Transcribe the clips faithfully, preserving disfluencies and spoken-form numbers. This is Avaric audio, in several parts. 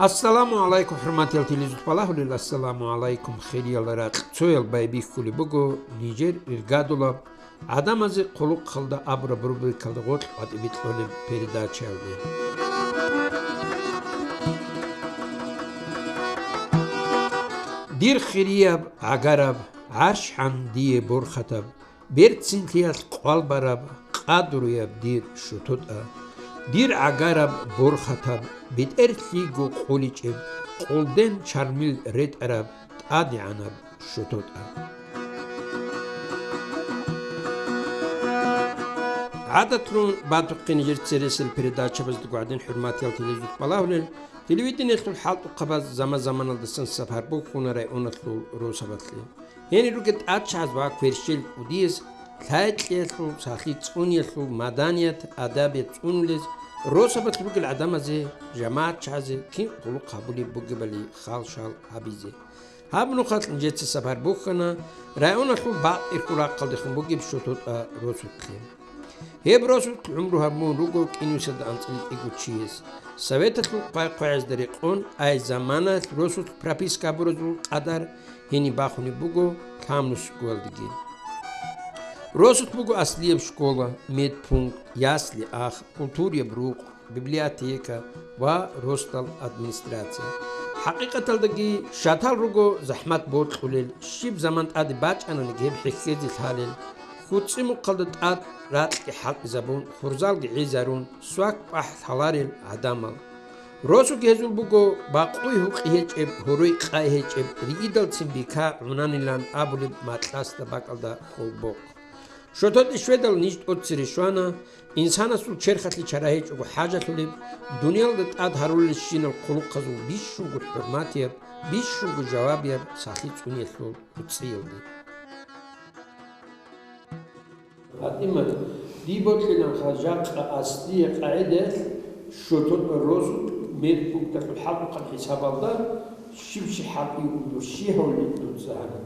Ассаламу гӀалайкум, хӀурматиял телезут балагьулел, ассаламу гӀалайкум, хириял ракь. Цоял байбихьулеб буго нижер иргадулаб, гӀадамазе хъулухъалда абураб рубрикалда гъоркь къватӀибе кьолеб передачаялде. Дир хирияб, гӀагараб, гӀаршгӀан дие борхатаб, берцинлъиялъ къвалбараб, къадруяб дир шутутӀа. Дир гӀагараб, борхатаб, бетӀер лъиго къуличӀеб, къулден чармил ретӀараб, тӀадегӀанаб шутутӀа. ГӀадатлъун батухъе нижер цересел передачабазда гӀадин, хӀурматиял телезут балагьулел, телевидениялъул хӀалтӀухъабаз заман-заманалдасан сапар бухьуна районалъул росабалъе. Гьенир ругел тӀадчагӀаз ва кверщел кӀудияз лъай-кьеялъул, сахлъи цӀуниялъул, маданият, адабият цӀунулез, росабалъ ругел гӀадамазе, жамагӀатчагӀазе кин хъулухъ гьабулеб бугебали хал-шал гьабизе. Гьаб нухалъ нижеца сапар бухьана районалъул бакъ ирхьул рахъалдехун бугеб ШутутӀа росулъе. Гьеб росулъ гӀумру гьабун руго кӀинусиялда анцӀила кӀиго чияс. Советалъул хъвай-хъвагӀазда рекъон, ай заманаялъ росулъ прописка гьабуразул къадар гьениб бахунеб буго лъабнусгоялдеги. Росулъ буго аслияб школа, медпункт, ясли-ах, культураяб рукъ, библиотека ва росдал администрация. ХӀакъикъаталдаги шатал руго захӀмат бокьулел, щиб заман тӀаде бачӀананиги гьеб хӀехьезе лъалел, хӀуцӀи мухъалда тӀад ракьги хӀалтӀизабун, хурзалги гӀезарун, свак-пӀахӀ лъаларел гӀадамал. Росуги гьезул буго бакъуй гьукъи гьечӀеб, гьоруй къай гьечӀеб, риидалцин бика гӀунанилан абулеб макьасда бакӀалда хьолбохъ. ШотодӀи щведал ниж тӀоцере щвана, инсанасул черхалъе чара гьечӀого хӀажалъулеб, дуниялда тӀад гьарулелщинал хъулухъазул бищунго хӀурматияб, бищунго жавабияб сахлъи цӀуниялъул куцӀиялде. ПатӀимат, дие бокьиланха жакъа аслие къагӀидаялъ ШотодӀа росулъ медпункталъул хӀалтӀухъаб хӀисабалда щиб-щи хӀалтӀи буго, щи гьавли дуца гьаниб?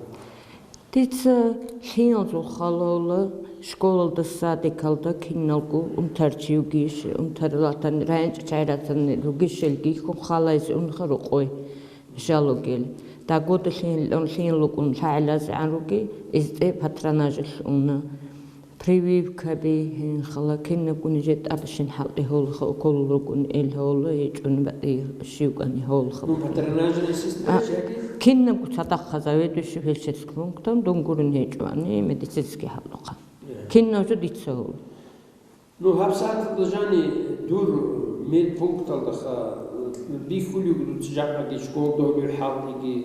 Дица лъиялзул халавла школалда, садикалда киналго унтарчи вугищ, унтарилатани, рагӀинчӀ чагӀиратани ругищелги хьун халайзе унха рукъой. Жалугел. Дагода лъин-, лъин лукӀун лъагӀелазегӀан руги, эстӀе патронажелъ уна. Прививкаби, хала кинабго нижер тӀадашин хӀалтӀи гьолха, уколул ругун ил гьола, гьечӀун батӀи щивкӀани гьолха. Ну, патронажная сестра А, чаги? Кинабго цадахъа заведующий фельдшерским пунктом, дун гурин гьечӀоани медицинский хӀалтӀухъа. Э. Кинабго дица гьола. Ну, гьабсагӀаталда жани дур медпункталдаха бихьулев дуца жакъаги школда гьолев хӀалтӀиги,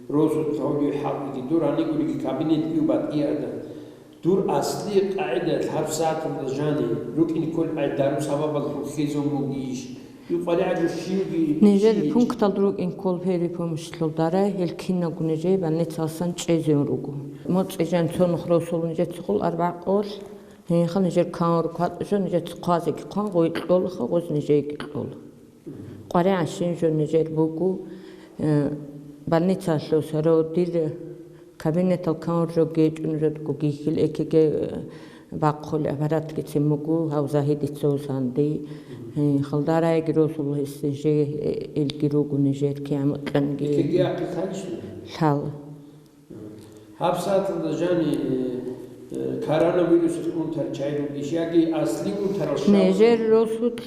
росулъа гьолев хӀалтӀиги, дур гьанигуриги кабинетги батӀиада. Дур аслие къагӀидаялъ гьабсагӀаталда жани рукӀин кколеб дару сабабалъун хьезун бугищ? ЮкъаригӀаго щивги Нижер щивги пункталда рукӀин ккол первый помощьлъул дарай, гьел киналго нижее больницалъан чӀезеун руго. МоцӀи жан цо нух росул нижецахъул арбагӀ къолъ. Гьенха нижер ккан руго кватӀ жо, нижеца хъвазеги хъван, гъой кьолаха, гъоз нижееги кьола. КъваригӀан щин жо нижер буго, э, больницалъул саро дир кабинетал ккан жо гечӀун жо дуго гихьил ЭКГ, э, бахъулел аппаратгицин буго, гьав Загьидица усанди. Э, халдарайги росул гьес нижее, э, илги руго нижер кигӀан мукьанги. ЭКГ ахъи лъалищ? Лъала. ГьабсагӀаталда жани, э, коронавирусалъ унтарал чагӀи ругищ яги аслияб унтарал щал? Нижер росулъ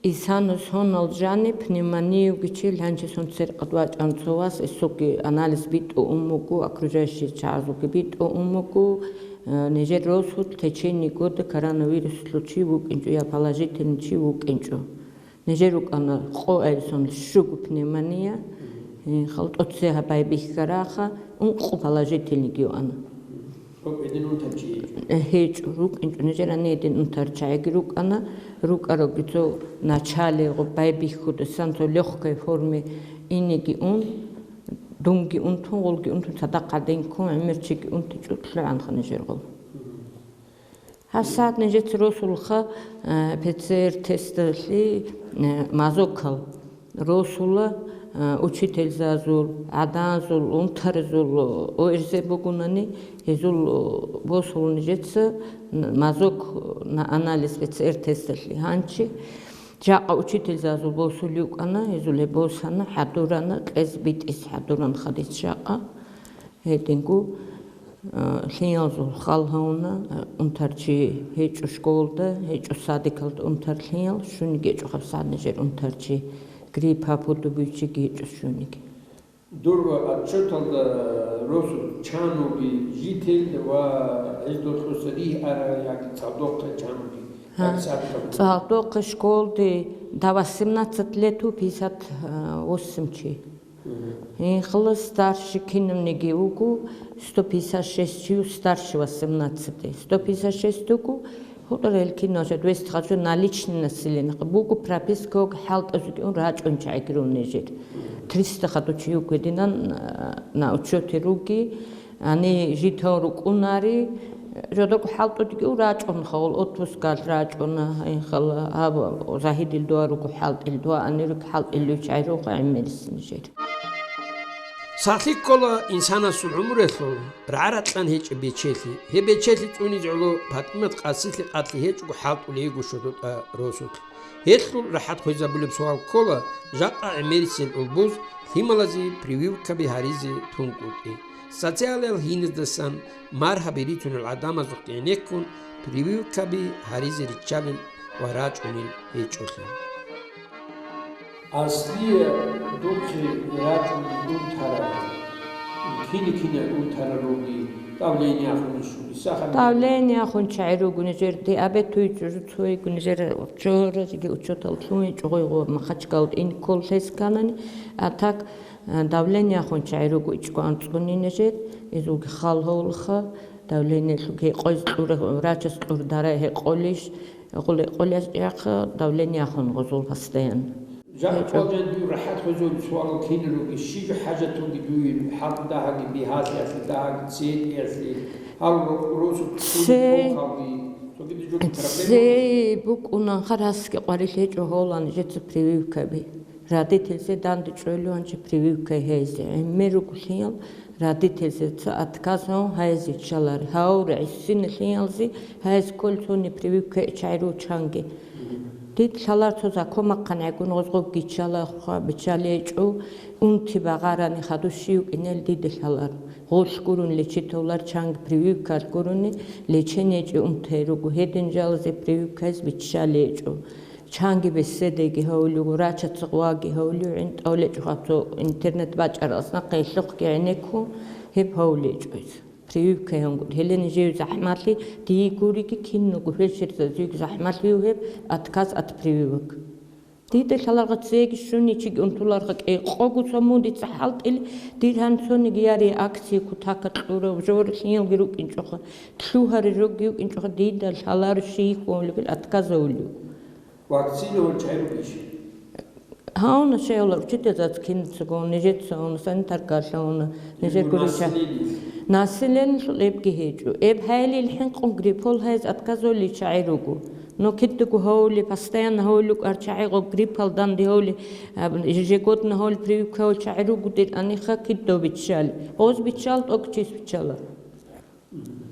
исанус гьонал жани пневмониявги чи лъанчи сон церкъад вачӀан цо вас, эсоги анализ битӀун буго, окружающий чагӀазулги битӀун буго, э, нижер росулъ в течение года коронавирусалъул чи вукӀинчӀо я положительный чи вукӀинчӀо. Нижер рукӀана къо айсун щуго пневмония, э, хал тӀоцебе байбихьараха, ункъо положительныйги йоана. Гьедин унтарчи гьечӀо. Э, гьечӀо, рукӀинчӀо, нижер гьанидин унтарчагӀиги рукӀана, рукӀаралги цо начале гъо байбихьудасан цо лёгкой форме инеги ун, дунги унтун, гъолги унтун, цадахъ гӀадин ккун, гӀемерчиги унтичӀо лъугӀанха нижер гъо. ГьабсагӀат нижеца росулаха, э, ПЦР-тесталъе, э, мазокал росула, э, учительзазул, гӀадазул, унтарзул, ОРЗ бугунани, гьезул, э, босула нижеца, н-, мазок на анализ ПЦР-тесталъе гьанчи. Жакъа учительзазул босулев вукӀана, гьезул гьеб босана, хӀадурана, кьез битӀис хӀадуран хадис жакъа. Гьединго, а, лъиялзул хал гьавуна, а, унтарчи гьечӀо школда, гьечӀо садикалда унтар лъиял, щуниги гьечӀо гьабсагӀат нижер унтарчи, грипп гьаб гьудубичиги гьечӀо щуниги. Дур ва отчеталда росу чануги житель ва гьездохъуса ригьара яги цадохъе чануги, Гьа. Яги садикалда. ЦӀалдохъе школде до восемнадцати лет у пятьдесят восемь чи. Мгм. Инхла старше кинавниги вуго, сто пятьдесят шесть чив старше восемнадцати. Сто пятьдесят шесть вуго, гьудурел кинал жо двести хадур наличный население. Буго прописка вуго хӀалтӀазукӀун рачӀун чагӀигрун нижер. Триста хадур чи вуго динан, а, на учете руги. Гьанив житал рукӀунари, жодого хӀалтӀудги рачӀун хавал, отпускалъ рачӀуна, инхала, гьаб Загьидил дуа руго хӀалтӀил, дуа анирго хӀалтӀил вичӀайрухъ гӀемерисин жер. Сахлъи ккола инсанасул гӀумрулъул рагӀа-ракьан гьечӀеб бечелъи. Гьеб бечелъи цӀунизе гӀоло ПатӀимат Къасилъи къалъи гьечӀого хӀалтӀулей йиго шудутӀа росулъ. Гьелъул рахӀат хвезабулеб суал ккола, жакъа гӀемерисел улбуз лъималазе прививкаби гьаризе тунгутӀи. Социалиял гьиназдасан маргьаби рицунел гӀадамазухъе гӀенеккун прививкаби гьаризе риччалел ва рачӀунел гьечӀолъи. Аслие духъе рачӀун унтарал, кини-кини унтарал руги, давление ахун щуги, сахар. Давление ахун чагӀи ругуни жер, диабет туй чӀужу цойгуни жер, чорасиги учетал лъугьи чӀугъуйгъу Махачкалда ин ккол лъесканани, а так, э, давление ахун чагӀи ругу ичӀго анцӀгуни нижер, изулги хал гьавулха, давление лъуги гьекъойз кьура, врачас кьур дара гьекъолищ, гъуле къолъяс яхъа давление ахун гъозул постоянно. Жакъа гьечӀо. Къоялъ дур рахӀат хвезул суалал кине руги, щиб хӀажатулги дуе, хӀакъ дагьаги, бигьалъиялъе дагьаги, цеялъе, гьал ро-, росу цуни Це-, толхалги, цогидал жо проблема. Цей букӀунан харасги къварилъ гьечӀо гьолан жеца прививкаби. Родительзе данде чӀолеван чи прививка гьейзе. ГӀемер ругулъиял родительзеца отказан гьайзе чалар. Гьавре гӀиссиналъиялзи гьайз кколцони прививка чагӀи ручанги. Дид лъалар цо закон бахъан гӀегун гъозгъобги чалахъа биччалечӀо, унти багъарани хадур щив кӀинел дида лъалар. Гъолъ гурун лечитовлар чанги прививкалъ гуруни лечениечӀи унтей руго, гьедин жалазе прививкайз биччалечӀо. Чанги беседайги гьавулев, врачаца гъваги гьавулев, гӀинтӀавлечӀо гьаб цо интернет бачӀаралъ нахъе гьелъухъги гӀенеккун гьеб гьавулечӀо гьез. Прививка гьангур. Гьеле нижее захӀмалъи дие гуриги, киналго фельдшерзазеги захӀмалъи гьеб отказ от прививок. Дида лъаларгъа цеги щуничиги унтуларгъа кӀей къого цо мун дица хӀалтӀили, дир гьанцониги я реакция кутака кьурав жоралъиялги рукӀинчӀоха, лъугьари жоги йукӀинчӀоха, дида лъалару щийихьулебил отказавулев. Вакцина гьорчӀай ругищ? Гьавна, шайгьула учительзаца кинацаго, нижецаго, санитаркалъуна, нижер гурича. Населениялъул эбги гьечӀо. Эб гьайилил хӀинкъун гриппол гьайз отказовли чагӀи руго. Но кидаго гьавули, постоянно гьавулукӀар чагӀи гъоб гриппал данде гьавули, аб, ежегодно гьавули прививка гьавул чагӀи руго дир аниха кидав биччали. Гъоз биччал, тӀокӀчис биччала.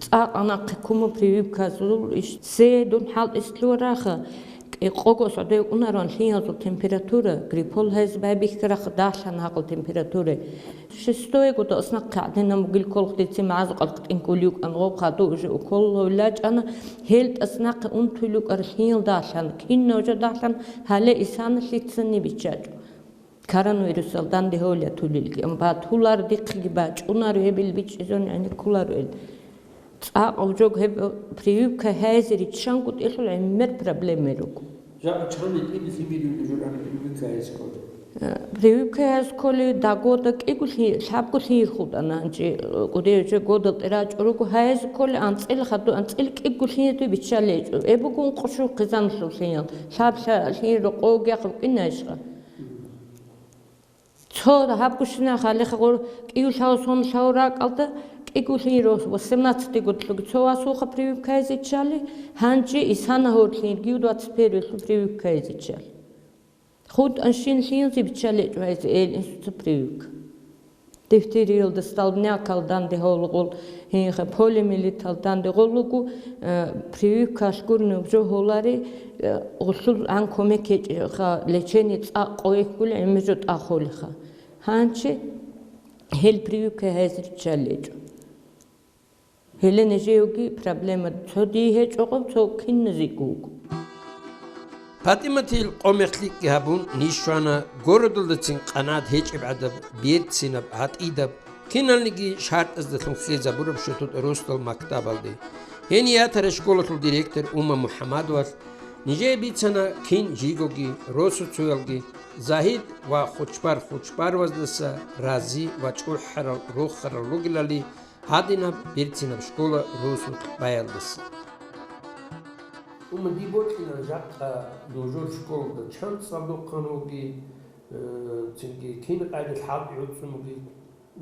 ЦӀакъ нахъе куму прививказул иш. Се дун хӀалтӀис лъугьараха, кӀикъого садев унарун лъиязул температура, гриппол гьез байбихьараха дагьлъан гьакъал температура. Шестое года аснахъе гӀадинаб бугил колх дица магӀазукъалъ кьинкӀулев вукӀан гъоб хадув уже укол гьавилачӀана, гьел тӀаснахъе унтуйлукӀар лъиял дагьлъан, кинав жо дагьлъан гьале исана лъицани биччачӀо. Коронавирусал данде гьоле тулилги, амма батулар дихъиги бачӀунар гьебил бичӀчӀизун гӀенеккулар ил. ЦӀакъ жог гьеб прививка гьайзе риччанго тӀелъул гӀемер проблема руго. Жакъа чанни кӀиги лъимер юго жургӀана прививка гьайзе кколев? Э, прививка гьайзе кколев дагода кӀиго лъи-, лъабго лъиер хутӀана гьанчи, э, кӀудияв жо годал тӀерачӀо руго, гьайзе кколев анцӀила хадув, анцӀила кӀиго лъиер биччалечӀо. Эб буго ункъо щух хъизаналъул лъиял, лъаб лъа-, лъиер рокъовги ахъ букӀинайищха? Цо гьаб гущинах гьалихъа гъур кӀиюлъав сон лъав ракӀалда кӀиго лъиро восемнадцатый годлъуги цо васулха прививкаязиччали, гьанже исана гьорлъи гьигью двадцать первыйлъу прививкаязиччали. ХутӀан щин лъиянзе биччалечӀо гьайзе эл инсуца прививка. Дифтериялда, столбнякал данде гьолгъул, гьинха, полиомиелитал данде гъолугу, э, прививка гурнуб жо гьолари, э, гъуллул гӀан кумек гьечӀеха, лечение цӀакъ къойихьули гӀемер жо тӀахулеха. Гьанчи гьел прививка гьезриччаличӀо. Гьеле нижеевги проблема цо дие гьечӀого, цо киназего вуго. ПатӀиматил къо-мех лъикӀги гьабун, ниж щвана городалдацин къанагӀат гьечӀеб гӀадаб берцинаб, гӀатӀидаб, киналниги шартӀаздалъун хьезабураб шотуда росдал мактабалде. Гьенив ятарай школалъул директор Ума МухӀаммадовалъ нижее бицана кин жигоги, росуцоялги, Загьид ва Хочбар Хочбароваздаса рази ва чӀухӀарал рохарал ругелали, гьадинаб берцинаб школа росулъ баялдаса. Ума, дие бокьилан жакъа нужер школалда чан цӀалдохъан вуги, э, цинги кин къайдалъ хӀалтӀи гӀуцӀун вуги,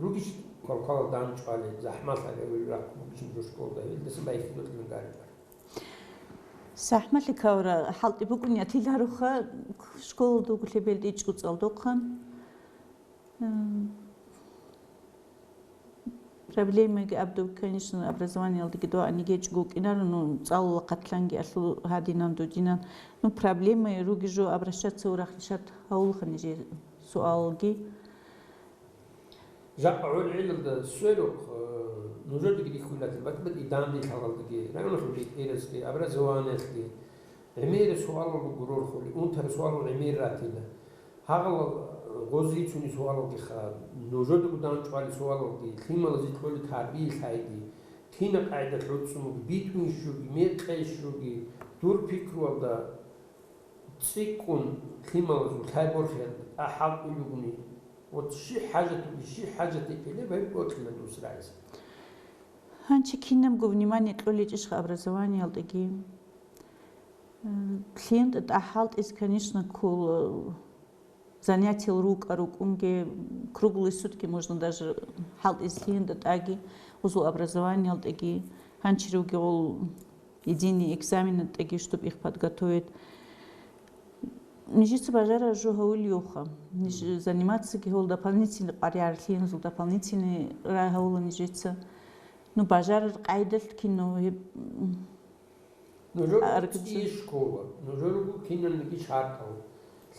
ругищ квалквалал данчӀвали, захӀмалъ гьарулел рахъун бугищ нужер школалда, гьелдасан байхьи бокьилан гариб. ЗахӀмалъи ккараб хӀалтӀи букӀунеб батилароха, школалда вуго лъебелда ичӀго цӀалдохъан. М, проблемаги абдул, конечно, образованиялдаги дагьаб гьечӀого вукӀинаро, ну, цӀалула къатлъанги алъул гьадинан дудинан. Ну, проблема ругел жо обращаться урахли шат гьавулха нижер суалги. Жакъа гӀолгӀелалда сверухъ, э, нужедаги рихьулатил батӀи-батӀи данделъалалдаги, районалъул бетӀерасги, образованиялъги, гӀемерал суалал гурорхули, унтарал суалал гӀемер ратила. Гьагъал, э, гъозицуни суалалги ха, нужедаго данчӀвали суалалги, лъималазе кьоли тарбия лъайги, кина къайда лъуцӀунги, битӀун щуги, мекъей щуги, дур пикруялда, ЦӀикӀкӀун лъималазул лъай борхиялда тӀа хӀалтӀулев вугони, вот щиб хӀажат бугеб, щиб хӀажат гьечӀеб, гьеб бокьила дус рагӀиса. Гьанчи кинабго внимание кьоличӀищха образованиялдаги? М, лъималазда тӀа хӀалтӀизе, конечно, ккола, занятиял рукӀа-рукӀунги, круглые сутки можно даже хӀалтӀизе лъималазда тӀаги, гъозул образованиялдаги, гьанчи ругел единый экзаменалдаги, чтоб их подготовить. Нижеца бажарараб жо гьавулевха. Ниж заниматься гьавул дополнительный къваригӀарал лъималазул дополнительный рагӀи гьавула нижеца. Ну, бажарараб къайдалъ кинаб гьеб, м, Нужер аргъ- цӀи школа, нужер руго киналниги шартӀал.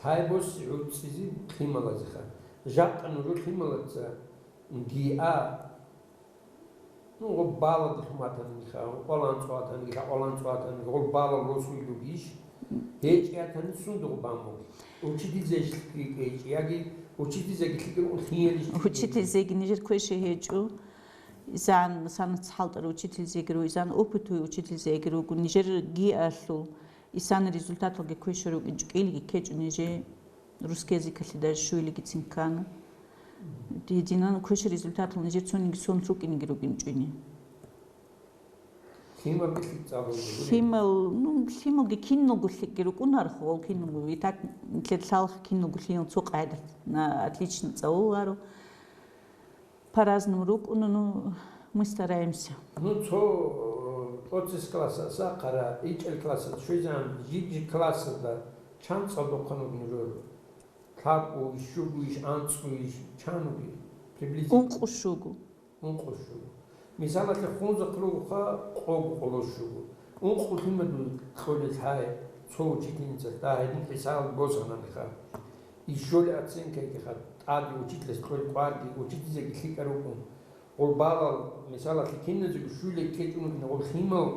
Лъай босизе гӀуцӀизе лъималазеха. Жакъа нужер лъималаца диа Ну, гъоб балалдалъун ватаниха, къваланцӀ ватаниха, къваланцӀ ватаниха, гъоб балал росулел ругищ? ГьечӀ ятани сундухъ бан бугеб? Учительзейищ лъикӀ гьечӀ, яги учительзеги лъикӀ рукӀун лъималищ лъикӀ гьечӀ? Учительзеги нижер квеша гьечӀо. Изан, масала, цхӀалтӀара учительзеги руго, изан опытуй учительзеги руго, нижер гьалъул, исан результаталги квеша рукӀинчӀо, кӀиги ккечӀо нижер. Русский языкалъе даже щуйлигицин ккана. Дидинан квеша результатал нижер цониги сон рукӀинеги рукӀинчӀони. Лъималги лъикӀ цӀалулел ругел? Лъимал, ну, лъималги киналго лъикӀги рукӀунарха, гъол киналго. И так, нилъер лъалха киналго лъимал цо къайдалъ на отлично цӀалуларо. По-разному рукӀуна, ну, мы стараемся. Ну, цо, э, тӀоцес классалъ сахъара, ичӀел классалъ щвезегӀан, жиб-жиб классалда чан цӀалдохъан вуго нужер? ЛъабкӀуйищ, щугуйищ, анцӀгуйищ, чан вугеб? Приблизительно. Ункъо щугу. Ункъо щугу. Мисалалъе, хунзахъ ругоха къого къоло щугу. Ункъо лъимадул кьолел лъай цо учительницалъ дагь гьедин хӀисабалде босананиха. Ишоли оценкайгиха, тӀаде учительас кьолел кӀварги, учительзеги лъикӀал рукӀун. Гъол балал, мисалалъе, киназего щуйилан ккечӀун вугин, гъол лъимал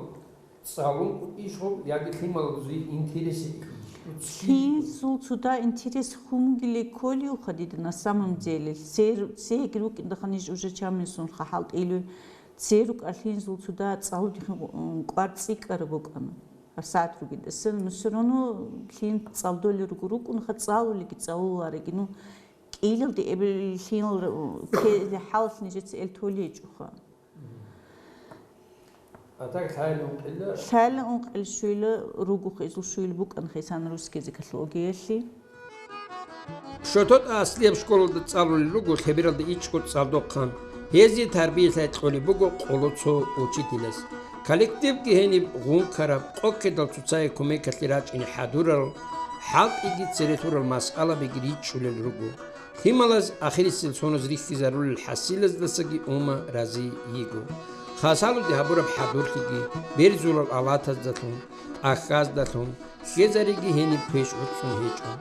цӀалун кӀутӀищ гъоб, яги лъималазул интерес гьечӀищ? Лъималазул цо дагь интерес хун бугилан кколевха дида, на самом деле. Цер-, цеги рукӀиндахъа ниж уже чамлъисунха хӀалтӀилев. Цер рукӀа лъималазул цо дагь цӀалулехъе, м, кӀвар цӀикӀкӀараб букӀана. ГьабсагӀат ругедасан, ну, всё равно лъимал цӀалдолел руго, рукӀунха цӀалулелги цӀалулареги, ну, кӀиялде эбел лъимал, ккелеб хӀалалъ нижеца эл толей гьечӀоха. А так лъайла ункъила? Лъайла ункъил щуйла ругоха, изул щуйла букӀанха исан русский языкалъул ОГЭ-ялъе. Шотода аслияб школалда цӀалулел руго лъебералда ичӀго цӀалдохъан. Гьезие тарбиялъе кьолеб буго къоло цо учителас. Коллективги гьениб гъункараб, къо ккедал цоцае кумекалъе рачӀине хӀадурал, хӀалтӀиги цере лъурал масъалабиги ричӀчӀулел руго. Лъималаз ахирисел соноз рихьизарулел хӀасилаздасаги ума разиего. Хасалуде гьабураб хӀадурлъиги, берзулал алатаздалъун, тӀахьаздалъун, хьезариги гьениб квеш гӀуцӀцӀун гьечӀо.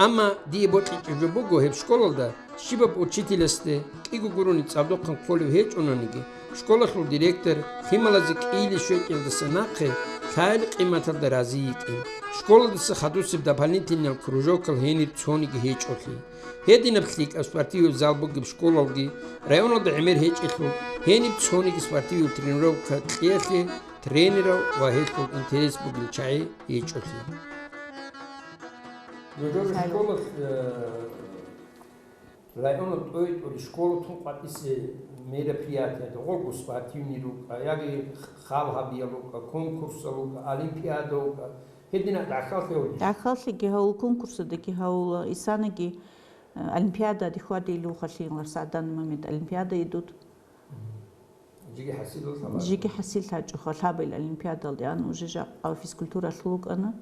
Амма дие бокьичӀеб жо буго гьеб школалда щибаб учителасде кӀиго гурони цӀадухъан кколев гьечӀонаниги, школалъул директор Лъималазе кӀиили щвечӀелдаса нахъе лъайил къиматалда разий йикӀин, школалдаса хадусеб дополнительный кружокал гьенир цониги гьечӀолъи. Гьединаб лъикӀаб спортивный зал бугеб школалги районалда гӀемер гьечӀелъул, гьениб цониги спортивный тренировка кьеялъе тренерал ва гьелъул интерес бугел чагӀи гьечӀолъи. Нужер школалъ, э, районал тӀой-тӀури школа тун къватӀисе мероприятиеда гъоргу спортивный рукӀа, яги хал гьабиял рукӀа, конкурсал рукӀа, олимпиада рукӀа, гьединаб гӀахьаллъи гьавулищ? ГӀахьаллъиги гьавула, конкурсадаги гьавула, исанаги, э, олимпиададе хьвадийлуха лъиялар сагӀдан момент олимпиада идут. Жиги хӀасил лъала? Жиги хӀасил лъачӀоха, лъабил олимпиадалде ан уже жакъа физкультуралъул вукӀана.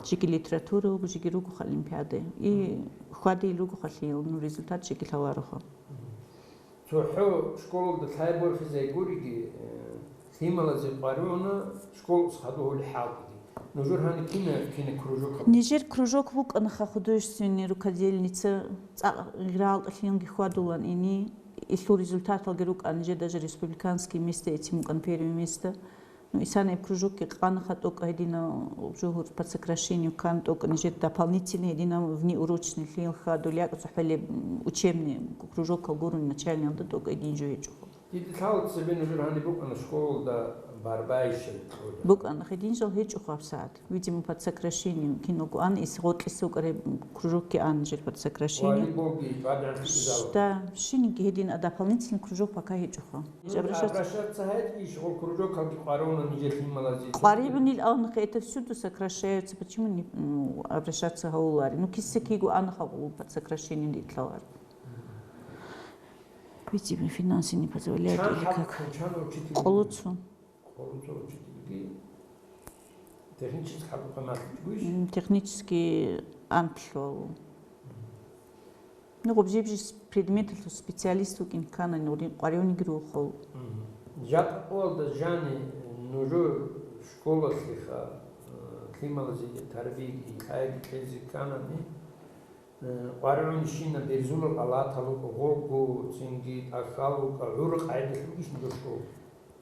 Жиги литература вуго, жиги ругоха олимпиада. И хьвадил ругоха лъил, ну, результат жиги лъалароха. ЦохӀо школалда лъай борхизе гуриги, э, Лъималазе къваригӀуна школас хадув гьули хӀалтӀиги. Нужер гьани кина, кина кружок гьаб? Нижер кружок букӀанаха художественный рукодельница, цӀакъ гъирал тӀалъинги хьвадулан ини, илъул результаталги рукӀан, нижер даже республиканский место этим букӀан, первое место. Ну, исана гьеб кружокги къанаха тӀокӀ гьединав жугьур под сокращению ккан тӀокӀ нижер дополнительный гьединав внеурочный лъил хьадул, якӀ цохӀолеб, м, учебный кружокал гурун начальниялда тӀокӀ гьедин жо гьечӀо. Дида лъала цебе нужер гьаниб букӀана школалда барбайищал кьола. БукӀана, гьедин жал гьечӀо гьабсагӀат. Видимо, под сокращением киналго ан, ис гъоркьиса вукӀараб кружокги ан нижер под сокращением. Волейболги, тӀадегӀанлъи изала. Да, шиниги гьедин, а дополнительный кружок пока гьечӀоха. Нуж обращаться гьайт, иш гъол кружокалги къваригӀуна нижер Лъималазе. КъваригӀунил авнахъе это всюду сокращаются. Почему не, м, обращаться гьавулари? Ну, киса киго ана хабулу под сокращением дитлалар. Видимо, финансы не позволяют или как? Чан учитель? Къолоцо. Къолоцо учительги технический хӀалухъа малъичӀгуйищ? М, технический антлъугьал. Ну, гъуб жиб жис предметалъул специалист вукӀин ккана, нурин къваригӀунигири ухъул. Мгм. Жакъа къоялда жани нужер школалъеха, э, Лъималазе тарбияги лъаги кьезе кканани, э, къваригӀунищина берзулал алатал рукӀа, гъогу, цинги тӀахьал рукӀа, гӀур къайдалъугищ нужер школа?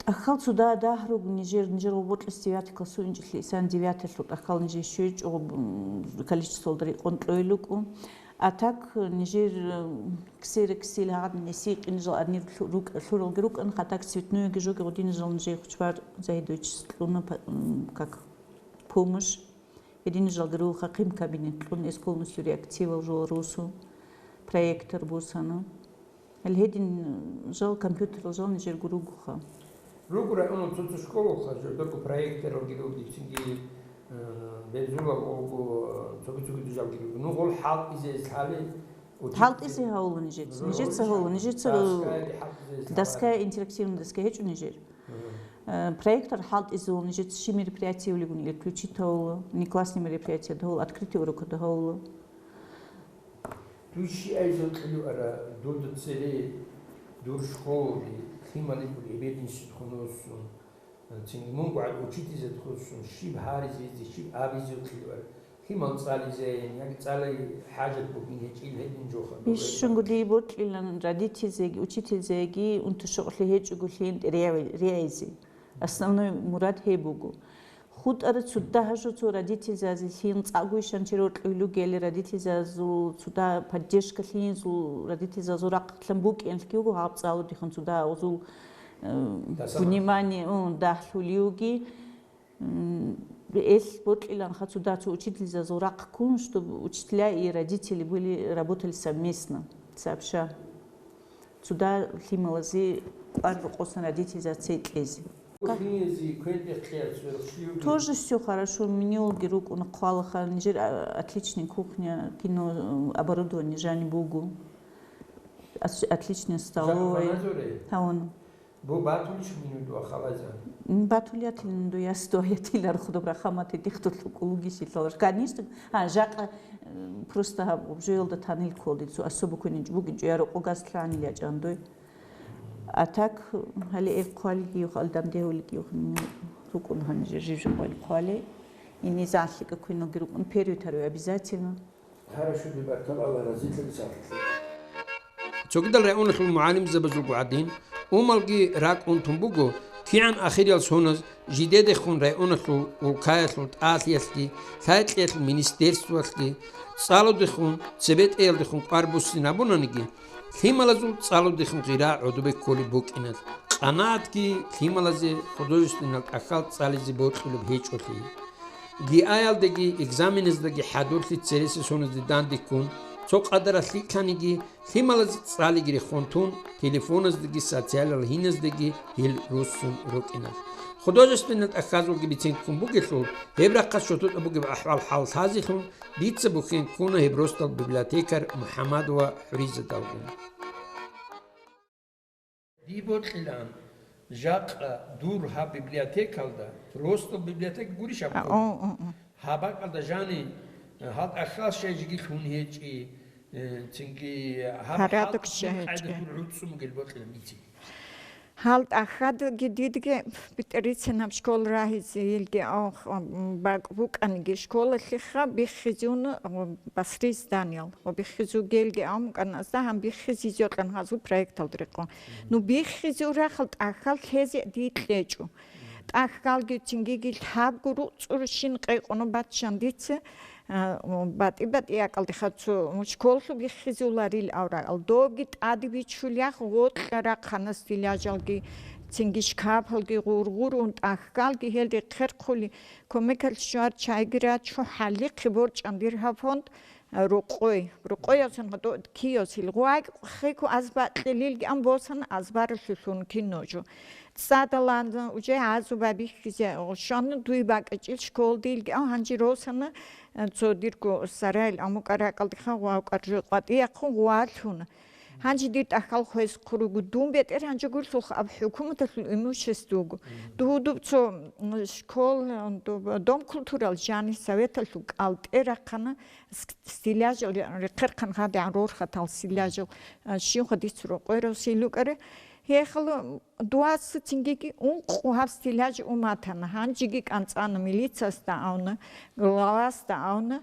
ТӀахьал цо да-, дагь руго нижер, нижер гъобокьес девятый классу инчӀелъи исаан девятыйлъул тӀахьал нижер щвечӀо, м, количествоялда рекъон кьойил рукӀун. А так нижер, м, ксероксил гьагъадин эсикъи нижал арнир лъу-, рукӀ-, лъуралги рукӀан, а так цветноеги жоги гъудин нижал нижер Хучбар Загьидовичас кьуна па-, м, как помощь. Гьедин жалги рулха хъим кабинет кьун, эс полностью реактивал жо русу, проектор бусана. Гьел гьедин жал компьютерал жал нижер гуругуха. Ругу районал цо-цо школалха журдаго проекторалги руги, цинги, э, берзулал олго, э, цоги-цоги дужалги руги. Ну, гъол хӀалтӀизе лъали, учитель. ХӀалтӀизе гьавула нижец. Ну, нижеца гьавула, нижеца. Доскаги хӀалтӀизе лъала. Доска, интерактивная доска гьечӀо нижер. Э, проектор хӀалтӀизулун нижеца щи мероприятие вулигун или включить гьавула, внеклассный мероприятие дагьула, открытый урока дагьула. Дуй щи айзул кьилуара, дуда цере дур школалги, Лъималихъ эбединщидхун вуссун, цинги мунго гӀад учительзадхун вуссун, щиб гьаризе, щиб абизул кьилуара. Лъимал цӀализейин, яги цӀалай хӀажат бугин гьечӀил гьедин жоха. Бищунго дие бокьилан родительзеги, учительзеги унтушукълъи гьечӀого лъиен регӀи-, регӀизе. Основной мурад гьеб буго. ХутӀара цуда гьажо цо родительзазе лъиен цӀакъго ишан чи рокьулугели родительзазул цуда поддержка лъиензул родительзазул рахъалъан букӀиналъги буго гьаб цӀалудихъан цуда агъзул, э, внимание, м, дагьлъулиуги. М, эл бокьиланха цо дацо учительзазул рахъ ккун, чтобы учителя и родители были, работали совместно, сообща. Цуда лъималази кӀвар рокъосан родительзаца кьезе. Кухнязи, квен-, кьер, сверхшиюги. Тоже всё хорошо, менюги рукӀуна хъвалаха, нижер, а, отличный кухня, кино, м, оборудование жани буго. Ос-, отличная столовая. Жан-, Гьавун. Бу батулищ минуду ахалазан? М, батулиятилан дуяс дуаятилар худаб рахамати дихтулъу кулугищилалар. Конечно, а, жакъа, Просто гьаб жоялда танил кколдил цо особо квенинчӀ бугинчӀо, я рокъо газ лъанил ячӀан дой. А так, гьале эр хъвалигиюх, алдамде гьулигиюх, рукӀун гьанже жив-жив хъвали. Ине залъикӀа квеналги рукӀун, первый, второй обязательно. Гьарашуди баркал, Аллагь разилъаги сахлъи. Цогидал районалъул мугӀалимзабазулго гӀадин, умалги ракӀ унтун буго, кигӀан ахириял соназ жидедехун районалъул, улкаялъул тӀалъиялъги, лъай-кьеялъул министерствоялъги, цӀалудехун, цебетӀеялдехун кӀвар буссинабунаниги, лъималазул цӀалудехун гъира гӀодобе кколеб букӀиналъ, къанагӀатги лъималазе художественнал тӀахьал цӀализе бокьулеб гьечӀолъи. ГИА-ялдаги экзаменаздаги хӀадурлъи цереси соназде дандеккун, цо къадаралъ лъикӀлъаниги, лъималазе цӀалиги рехун тун, телефоназдаги социалал гьиназдаги гьел руссун рукӀиналъ. Художественный тӀахьазулги бицен ккун бугелъул, гьеб рахъалъ шотӀа бугеб ахӀвал-хӀал лъазелъун, дица бухьен ккуна гьеб росдал библиотекарь МухӀаммадова ХӀуризадалгун. Дие бокьилаан, жакъа дур гьаб библиотекалда, просто библиотека гурищ гьаб А, ккола? О, о, о. Гьаб бакӀалда жани, э, гьал тӀахьал щай жиги лъун гьечӀи, э, цинги гьаб Порядок хӀалтӀи щай гьечӀи. Къайда дур гӀуцӀцӀун бугел бокьилаан бицин. Гьал тӀахьадги дидги битӀарицинаб школ рагьизе, илги ах, м, бакӀ букӀаниги школалъеха биххизун, м, басри зданиял. Ва биххизугелги ам кӀаназда гьан биххизизе йокьан гьазул проектал рекъон. Ну, биххизурахъал тӀахьал лъезе дие кьечӀо. ТӀахьалги цинги лъабго руцӀцӀурщин къайкъуну баччан дица, а, батӀи-батӀи якӀалдеха цо школлъу биххизуларил аврагьал. Добги тӀаде бичулях гъоркьа рахъана стеллажалги, цинги шкафалги гъургъурун, тӀахьалги гьел рехъерхъули, кумекалъ щвар чайги рачу, хӀалихъе борчӀан дир гьаб фонд, Рукъой. Рукъоясан гьадо киосил. Гъвай хику азбакьилилги ам босана азбаралъулъун кино жо. ЦӀадалан уже гьазу бабихьизе гъушана дуй бакӀачӀил школдилги ам гьанжи росана, э, цо дирго сарайил амукӀаракӀалдиха гъвав къаржо къватӀияхъун гъвалъуна. Гьанжи дир тӀахьал хвез хъуругу дун бетӀер гьанжи гурлъулха аб хӀукуматалъул имуществого. Дугьудуб цо, м, школ, м, доб-, дом культурал жани советалъул кӀалтӀе рахъана. С-, стеллажал ре-, рехъерхъан гьадигӀан рорхатал стеллажал, а, щивха дица рокъой росил рукӀаре. Гьехъала дуаса цингиги ункъо гьаб стеллаж уматана, гьанжиги кӀанцӀана милициясда авна, главасда авна,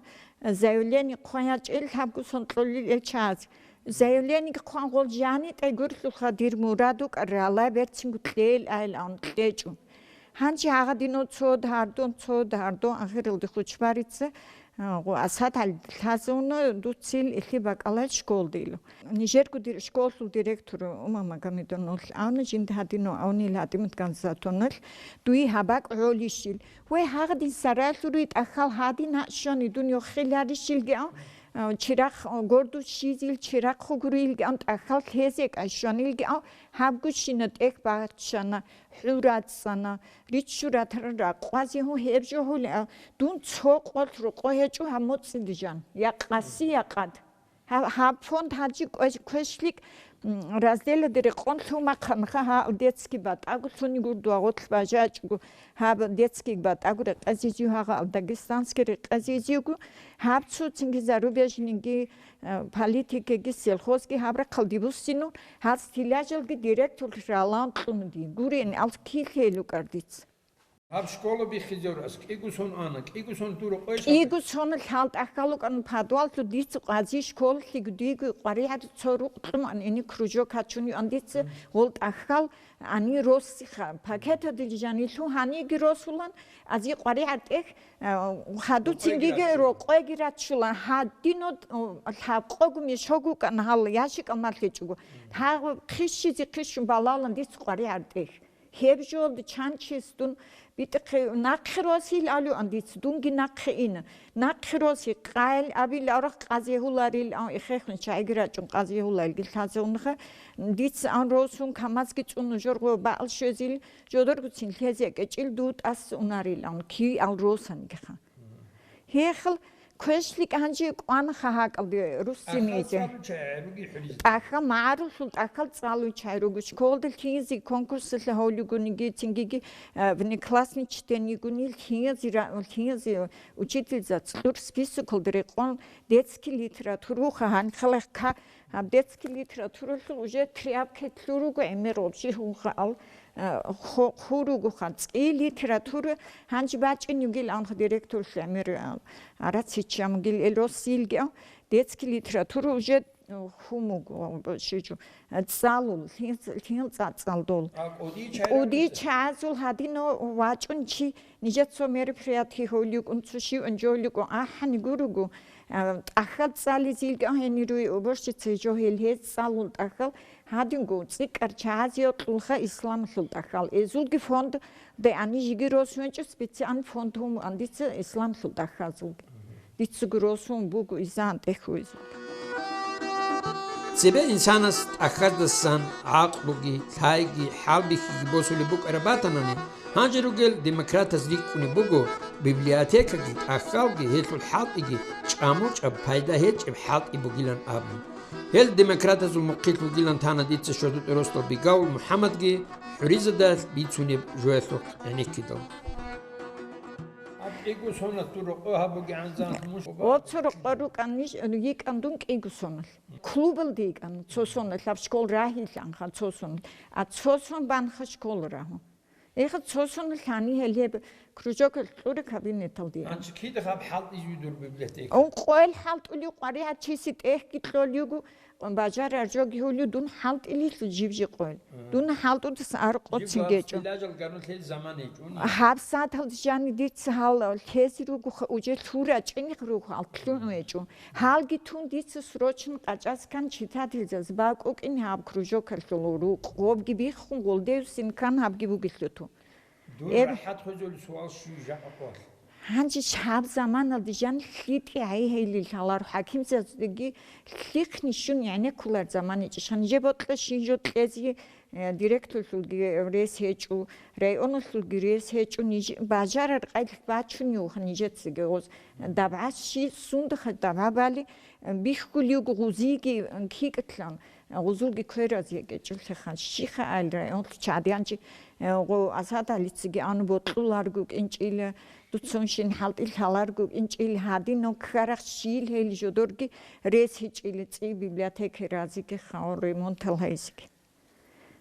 заявление хъван ячӀел гьабгусон кьолил элчагьаз. Заявлениеги хъван гъол жани тӀайгурлъулха дир мурад вукӀар ралай берцинго кьел айил авна кьечӀо. Гьанже гьагъадино цо дардун, цо дардун ахиралде хучбарица, а, гъо Асад гьаллъазуна дуцил илъи бакӀалай школдилу. Нижерго дир-, школлъул директор Умар Магомедовналъ авна, жинда гьадино авнил гьадимат ганзатоналъ дуй гьабакӀ гӀолищил. Ве гьагъадин сарайлъури тӀахьал гьадин гьачӀани дун йоххиларищилги ав, а, чирахъ, а, горду щизил чирахъ гурилги ан тӀахьал лъезе кӀайщванилги ав, гьабгущина тӀех бачана. ХӀу рацӀцӀана, риччу ратарал ракъвазе гьу гьеб жо гьули, а, дун цо къолъ рокъо гьечӀо гьаб моцӀиде жан, я къаси, я къад. Гьаб, гьаб фонд гьанжи квеш-, квешлъикӀ, м, разделаде рекъон лъумахъанха гьаб детский батӀаго лъуни гурдуа гъорлъ бажачӀого, гьаб детский батӀаго рекъезизив гьагъа, дагестанский рекъезизивго, гьаб цо цинги зарубежнийги, э, политикиги, сельхозги гьаб рахъалде буссинун, гьал стеллажалги директор ралан кьун дин. Гурен, ал килъе лукӀар дица. Гьаб школа биххизеврас кӀиго сон ана, кӀиго сон дур къойса. КӀиго сон лъал тӀахьал вукӀан подваллъу дица къази школалъе гудиго къваригӀар цо рукъ кьуман ини кружок гьачун юан дица гъол тӀахьал ани росиха. Пакетаде жанилъу гьаниги росулан, ази къваригӀар тӀех, а, хадуцин диги рокъойги рачулан, гьадино, а, лъабкъого мешок вукӀан гьал ящикал малъичӀого. Гьагъ хъищизе хъищун балалан дица къваригӀар тӀех. Гьеб жолда чанчес дун битӀахъе нахъе росил алуан дица, дунги нахъе ина. Нахъе роси къайил абил арахъ къазе гьуларил ан ихехун чайги рачӀун къазе гьуларилги лъазавунха. Дица ан росун камазги цӀуну жорго баал щвезил, жодоргуцин лъезе кӀечӀил ду тӀас унарил ан, киви ал росанигаха. Гьехал Квешлъи гьанже кӀванаха гьакӀалде руссинизе. ТӀахьал цӀалуччай гӀеруги хӀуризда. ТӀахьал магӀарулъул тӀахьал цӀалуччай руго. Школда лъизе конкурсалъе гьолюгониги, цингиги, э, внеклассный чтенигуни лъизе ра-, лъизе учительзац кьур списокалда рекъон детский литература вуха гьанхалахъ ка-, гьаб детский литературалъул уже тряпка лъур руго гӀемер вообще гьунха ал, э, хо-, хъур ругоха. ЦӀи литература гьанже бачӀин югил анха директорлъи гӀемер, э, Арацичи амгил эл Россиялги, а, детский литература уже, э, хумуг, э, щичу, э, цӀалул, лъил, лъил цӀа-, цӀалдул. А кӀудияй ЧӀудияй чагӀариса? ЧагӀазул гьадин вачӀун чи, нижецо мероприятие гьолюкӀун, цо щиван жолюкӀун, ахӀани гуругу, э, тӀахьал цӀализилги, а, гьенируй уборщица жо гьел гьез цӀалул тӀахьал, гьадинго цӀикӀкӀар чагӀазе йокьулха исламлъул тӀахьал. Эзулги фонд де ани жиги росуенчӀо специальный фонд гьум андица исламлъул тӀахьазулги. Дицаго росун буго изан тӀехьуйзул. Цебе инсанас тӀахьаздасан гӀакълуги, лъайги, хӀалбихьиги босулеб букӀараб батанани, гьанже ругел демократаз рикӀкӀунеб буго, библиотекаги, тӀахьалги, гьелъул хӀалтӀиги чӀамурчӀаб, пайда гьечӀеб хӀалтӀи бугилан абун. Гьел демократазул мухъилъ вугилан тана дица ЩолотӀе росдал Бегавул МухӀаммадги хӀуризадалъ бицунеб жоялъухъ гӀенеккидал. Гьаб кӀиго сонат дур рокъов гьабугегӀан занлъ муш? Оцо рокъор рукӀан ниж-, йикӀан дун кӀиго соналъ. Клубалда йикӀан цо соналъ, гьаб школ рагьилъанха цо соналъ. А цо сон банха школ рагьун. Эхе, цо соналъ гьани гьел гьеб кружокалъ кьури кабинеталде. Анчи кида гьаб хӀалтӀизе дур библиотека? Ункъоял хӀалтӀулев къваригӀат чиси тӀехьги кьолюго, бажарар жоги гьулю дун хӀалтӀилилъ жиб-жи къойл. Мгм. Дун хӀалтӀудас аркъоцин гечӀо. Жиб галстилажал гарун лъел заман гьечӀо, уни? Гьаб сагьаталда жани дица гьал лъезе руго ха-, уже лъура чӀинихъ руго, алтлъун гьечӀо. Гьалги тун дица срочно къачӀаз ккан читательзаз бакӀукӀин гьаб кружокалъул рукъ, гъобги биххун гъолдевсин ккан гьабги бугелъул тун. Дун Эб- рахӀат хвезул суал щуй жакъа къвалъ? Гьанже гьаб заманалда жан лъитӀи гӀайгьейли лъалар хӀакимзаздаги лъихъни щун гӀенеккулар заман ичӀищ. Гьанже бокьа щин жо кьезе, э, директорлъулги рес гьечӀо, районалъулги рес гьечӀо, ниж-, бажарар къайлъ бачун юха нижецаги гъоз. ДабгӀа щи, сундаха дабгӀа бали, э, бихьулев гъузиги, э, кикӀатлъан. Гъузулги квераз гьекӀечӀулъиха, щиха ай районлъ чадиянчи, э, гъо Асад ГӀалицаги ан бокьуларго кӀинчӀила, дуцунщин хӀалтӀи лъаларго кӀинчӀила, гьадинав ккарахъ щил гьел жодорги рес гьечӀила, цӀи библиотеки разиги хавал ремонтал гьайзиги.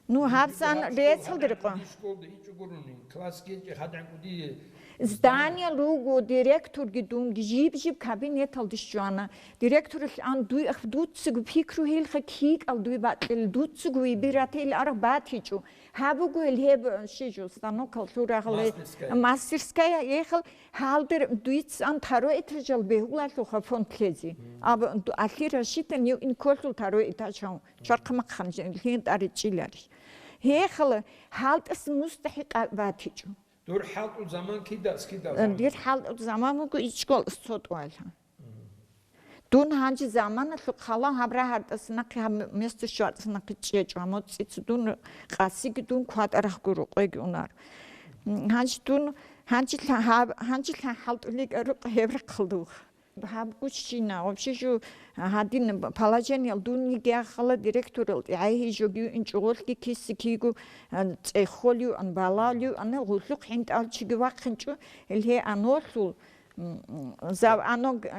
Ну, гьабсан рецалда рекъон. Школда ичӀо гурони, класс гечӀи хадгӀан кӀудие. Здание руго, директорги дунги, жиб-жиб кабинеталде щвана. Директоралъ ан дуй ах-, дуцаго пикру гьелха кикӀал дуй бакьил, дуцаго выбиратил аргъ батичӀо. Гьабуго гьел гьеб, щи жо, станокал лъурагъали. Мастерская. Мастерская ехал, гьалдир дуйцан таро этажал бегьулалъуха фонд лъезе. Мгм. Аб-, ду-, алъи рассчитан ю ин колъул таро этаж гьав, чвархъ-махъан лъин тӀари чӀилари. Гьехал, гьалтӀас мустахӀикъат батичӀо. Дур хӀалтӀул заман кида, кида заман? Дир хӀалтӀул заман вуго ичӀго цо тӀуала. Дун гьанже заманалъухъ хала гьаб рагьардаса нахъе гьаб место щварцӀа нахъе чӀечӀо, гьамоцӀица дун къасиги дун кватӀарахъго рукъеги унар. Гьанже дун, гьанже лъа-, гьаб-, гьанже лъа хӀалтӀуликӀа рукъ гьеб рахъалдуха. Гьаб гуччина, вообще жо гьадин положениел дун йигиахъала директорал тӀигӀайги жоги инчӀогъолъги киси киго, а, цӀехолев ан, балалев ан, гъуллухъ хӀинтӀал чиги вахъинчӀо, гьел гье анолъул, м, м, зав-, ано г-,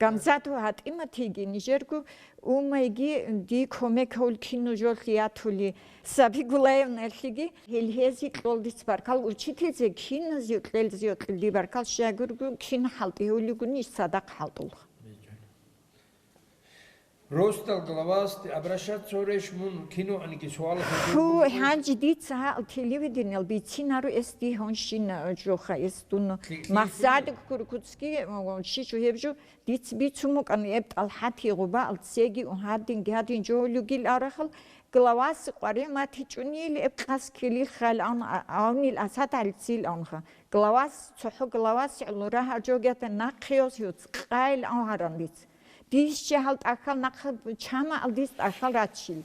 Гамзатова ГьатӀиматиги, нижерго Умайги, ди кумек гьавул кино жолъи ятули, Саби Гулаевналъиги, гьел гьези кьолдиц баркал учительзе, киназе кьелзе йокьилди баркал щайгургу, кин хӀалтӀи гьулигуни, иш цадахъ хӀалтӀулха. Ростал главасде обращаться гьореш мун киноаниги суал гьабун Ху, бугеб? Гьанже дица гьал телевидениел бицинаро эс дигьун щина жоха эс дун. Лъи-, лъи-, Махсадик лъи-, Куркутский, о, щичу гьеб жо, диц бицун букӀан эб ТӀалхӀат Ягъубаал цеги гьадин-гьадин жо гьулюгил арахал, главас къваригӀматичӀунил эб къас килил хал ан-, а-, авнил Асад ГӀалицил анха. Главас, цохӀо главас гӀоло рагьа жогята нахъе йос юц къайил авгьаран диц. Дис чи гьал тӀахьал нахъа чама ал дис тӀахьал рачил.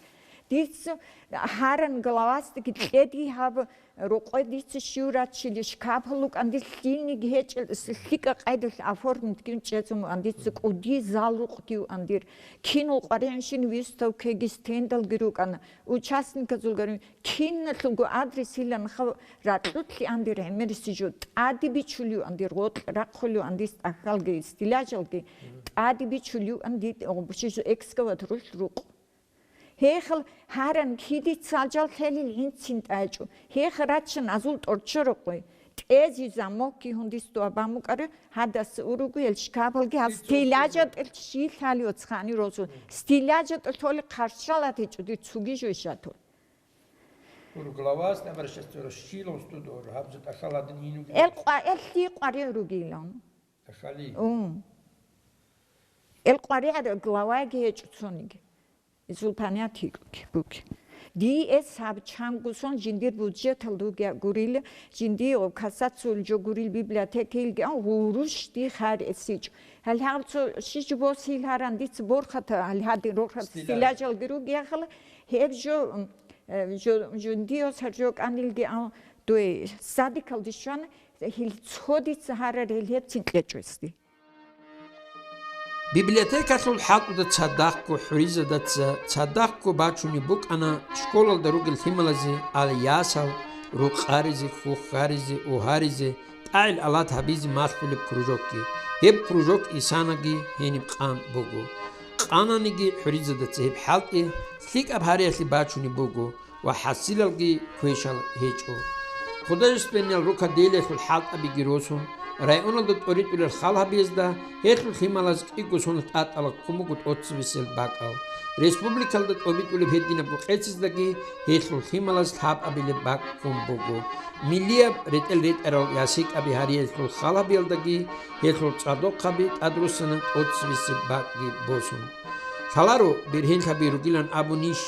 Дица гьаран главасдаги кьеди гьаб рокъой дица щив раччили шкапал рукӀан, дир лъилниги гьечӀел, лъикӀа къайдалъ оформить гьун чӀезун ван, дица кӀуди зал рукъги ван дир. Кинул къваригӀунщин выставкаги стендалги рукӀана. Участниказулгар киналъулго адрес илан хаб ракьулъи андир гӀемерисижу тӀаде бичулев андир, гъоркь рахъулев андис тӀахьалги, стеллажалги тӀаде бичулев анди, гъубушижу экскаваторулъ рукъ. Гьехал гьаран киди цалжал лъелил гӀинцин тӀайчӀо. Гьех раччан азул тӀорччорокъой. ТӀези замокги гьундис дуа бамукӀаре, гьадас уруго гьел шкабалги гьал стилажатӀел щи лъали оцхъани росу. СтилажатӀел толи хъаршалат гьечӀо дир цуги жойшатул. Главас обращаться расчилал студор, гьаб затӀа халадин инуги. Эл къва-, эл лъи къваригӀ ругилан. Ахали. Ун. Эл къваригӀ главаги гьечӀо цониги. Изул понятиеги буги. Ди эс гьаб чангусон жиндир бюджетал дуги гурила, жинди кассациялъул жо гурил библиотекаялги ан гъурущ ди хар эсичӀ. Гьал гьав цо шиж бос гьил гьаран дица борхата, гьал гьадин рохраб стилажалги руги яхала, гьеб жо, м, э, жо, жундиос гьар жо кӀанилги ан дуе садикалде щвана, гьил цо дица гьарар гьел гьебцин кьечӀосди. Библиотекалъул хӀалтӀуда цадахъго хӀуризадаца цадахъго бачунеб букӀана школалда ругел лъималазе, али ясал, рукъаризе, хухьаризе, угьаризе, тӀагӀел алат гьабизе малъулеб кружокги. Гьеб кружок исанаги гьениб къан буго. Къананиги хӀуризадаца гьеб хӀалтӀи лъикӀаб гьариялъе бачунеб буго. ва хӀасилалги квешал гьечӀо. Художественниял рукоделиялъул хӀалтӀабиги росун, районалда тӀоритӀулел халгьабиязда гьелъул лъималаз кӀиго соналъ тӀатӀала ккун буго тӀоцебесел бакӀал. Республикалда тӀобитӀулеб гьединабго къецаздаги гьелъул лъималаз лъабабилеб бакӀ ккун буго. Миллияб ретӀел ретӀарал ясикӀаби гьариялъул халгьабиялдаги гьелъул цӀадахъаби тӀадруссана тӀоцебесеб бакӀги босун. Лъаларо бергьенлъаби ругилан абунищ,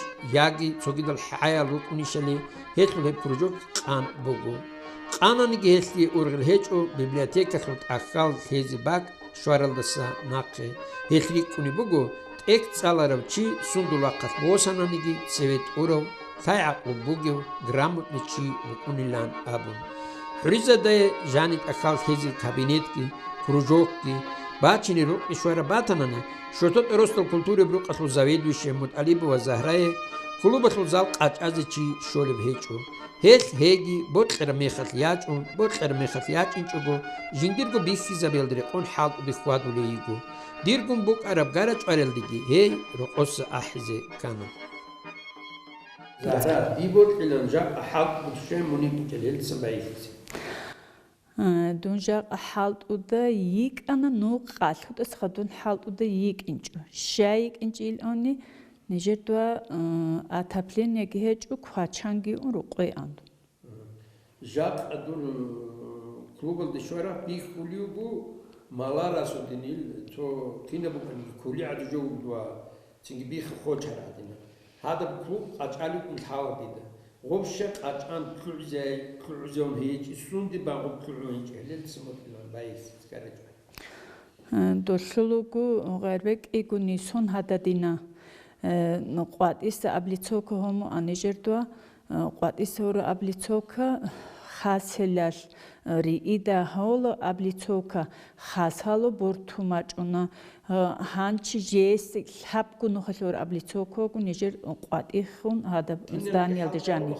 яги цогидал хӀаял рукӀунищали гьелъул гьеб кружок къан буго. Къананиги гьелъие ургъел гьечӀо библиотекалъул тӀахьал лъезе бакӀ щваралдаса нахъе. Гьелъ рикӀкӀунеб буго, тӀекӀцӀаларав чи сундул вахъалъ босананиги цеве тӀурав, лъай-гӀакълу бугев, грамотный чи вукӀунилан абун. ХӀуризадае жани тӀахьал лъезил кабинетги, кружокги, бачине рукъи щвараб батанани, Шорто тӀоросдал культураб рукъалъул заведующая МутӀалибова Загьрае клубалъул зал къачӀазе чи щолеб гьечӀо. Гьелъ гьейги бокьараб мехалъ ячӀун, бокьараб мехалъ ячӀинчӀого, жиндирго бихьизабиялда рекъон хӀалтӀуде хьвадулей йиго. Диргун букӀараб гара-чӀваралдеги гьей рокъоса ахӀизе ккана. Загьра, дие бокьилан жакъа хӀалтӀу щвей муниб букӀел гьелдасан байбихьизе. А, дун жакъа хӀалтӀуда йикӀана, ну, къалъудаса дун хӀалтӀуда йикӀинчӀо. Щай йикӀинчӀо илъони, нижер дуа, а, отоплениеги гьечӀо, квачанги ун рукъой ан. Жакъа дур, э, клубалде щвараб бихьулев бу, маларасул динил, цо кинаб букӀаниги кули гӀадужев дуа, цинги бихъа хочар гӀадина. Гьадаб клуб къачӀалев ун лъала дида. Гъубща къачӀан лъугӀизай-, лъугӀизавун гьечӀи, сунди багъун лъугӀун гьечӀи, гьелел цимутӀилан байилъи цӀикӀкӀарачӀо. Э, долъулаго гъербекӀигуни сон гьададина. Э, къватӀиса облицовка гьому анижердуа, э, къватӀиса гьура облицовка хасилал, э, риида гьола облицовка хасало борту мачӀуна. Э, гьанчи жес лъабгу нухалъур облицовкаго нижер къватӀихун гьадаб зданиялда жани.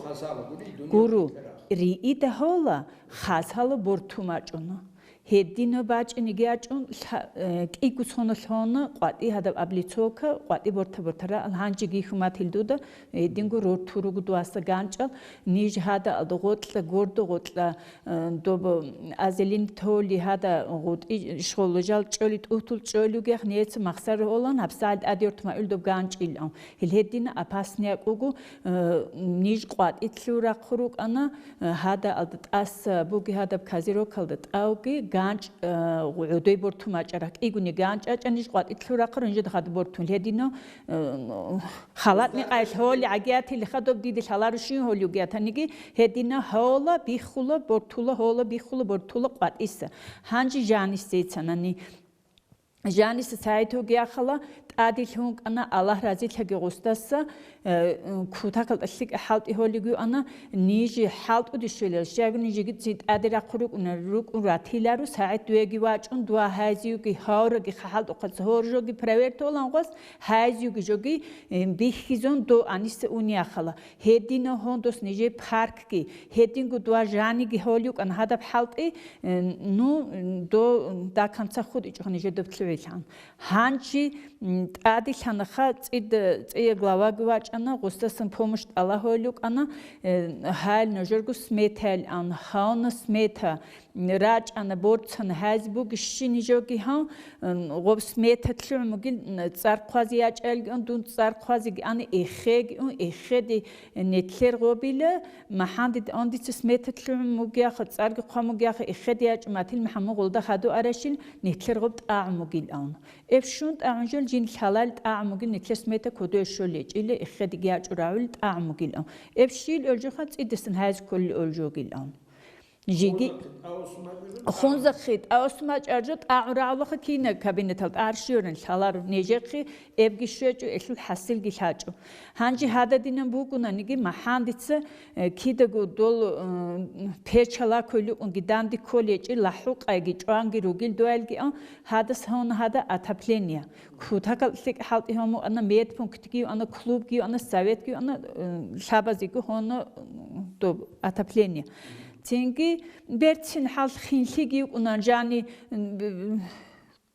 Гуру, риида гьола хасало борту мачӀуна. Гьединав бачӀиниги ячӀун, лъа-, э, кӀиго соналъ гьона къватӀи гьадаб облицовка, къватӀи борта-бортара, гьанжеги хьумат гьел дуда, гьединго рортуруго дуаса ганчӀал, ниж гьада алда гъоркьа, гордо гъоркьа, э, доб азелин толи гьада гъутӀи шгъоло жал чӀоли тӀутул чӀолугех нецо махсар гьолан, гьабсагӀат тӀаде йортмаил доб ганчӀилан. Гьел гьедина опасный якӀуго, э, ниж къватӀилъу рахъу рукӀана, Гьада алда тӀаса буги гьадаб казирокалда тӀавги ганчӀ, а, гӀодой борту мачӀарах кӀигуни ганчӀ ачӀанищ къватӀилъу рахъарун жид хад бортун гьедино, а, халатни къайлъ гьоли гӀагиятили хадуб диде лъалару щин гьолюги атаниги гьедина гьола биххула бортула, гьола биххула бортула къватӀиса. Гьанжи жанис цецанани. Жаниса цайитоги ахала, ТӀадилъун вукӀана, Аллагь разилъаги гъусдаса, э, кутакалда лъикӀа хӀалтӀи гьолигоана, нижи хӀалтӀуде щвелал, щайгу нижеги цин тӀаде рахъу рукӀуна, рукӀун ратилару, сагӀет дуеги вачӀун, дуа гьайзиюги гьавраги хӀалтӀухъаца гьоржоги проверт олан гъос, гьайзиюги жоги, э, бихьизун до аниса уни ахала. Гьедина гьондос нижер паркги, гьединго дуа жаниги гьолюкӀан гьадаб хӀалтӀи, э, ну, до даканца хутӀичӀо нижер доб лъугӀилан. Гьанчи, м, тӀадилъанаха цӀид-, цӀия главаги вачӀана, гъусдасан помощь тӀала гьолюкӀана, э, гьал нужерго сметаялъан, гьавна смета, рачӀана, борцана, гьази буги щини жоги гьав, м, гъоб смета лъугӀун бугил, м, цӀар хъвази ячӀалги ун, дун цӀар хъвазиги ани эхеги ун, эхеди нетлъер гъобила, махӀанди ондица смета лъугӀун бугеха, цӀарги хъван бугеха, эхеди ячӀу матил махӀамму гъулда хаду арашил, нетлъер гъоб тӀагӀун бугил авна. Эб щун тӀагӀун жол жин лъалал тӀагӀун бугил, нетлъер смета кодо эшшол ячӀила, эхедиги ячӀу рагӀул тӀагӀун бугил ав. Эб щил олжоха цӀидасан гьази кколил олжогил авна. Жиги хунзахъи тӀаосмачӀаржо тӀагӀурагӀлаха кина кабинетал тӀаршиоран лъаларо нежехъи, эбги щвечӀо, элъул хӀасилги лъачӀо. Гьанже гьададинан бугунаниги, махӀандица, э, кидаго дол, э, печала кколюкӀунги данде кколечӀи лахӀукъайги чӀванги ругил дуялги, а, гьадас гьавна гьада отопление. Кутакал лъикӀ хӀалтӀи гьамуана, медпунктги ана, клубги ана, советги ана, э, лъабазего гьона, э, доб отопление. Цинги берцин хӀал хинлъиги юкӀунан жани, м,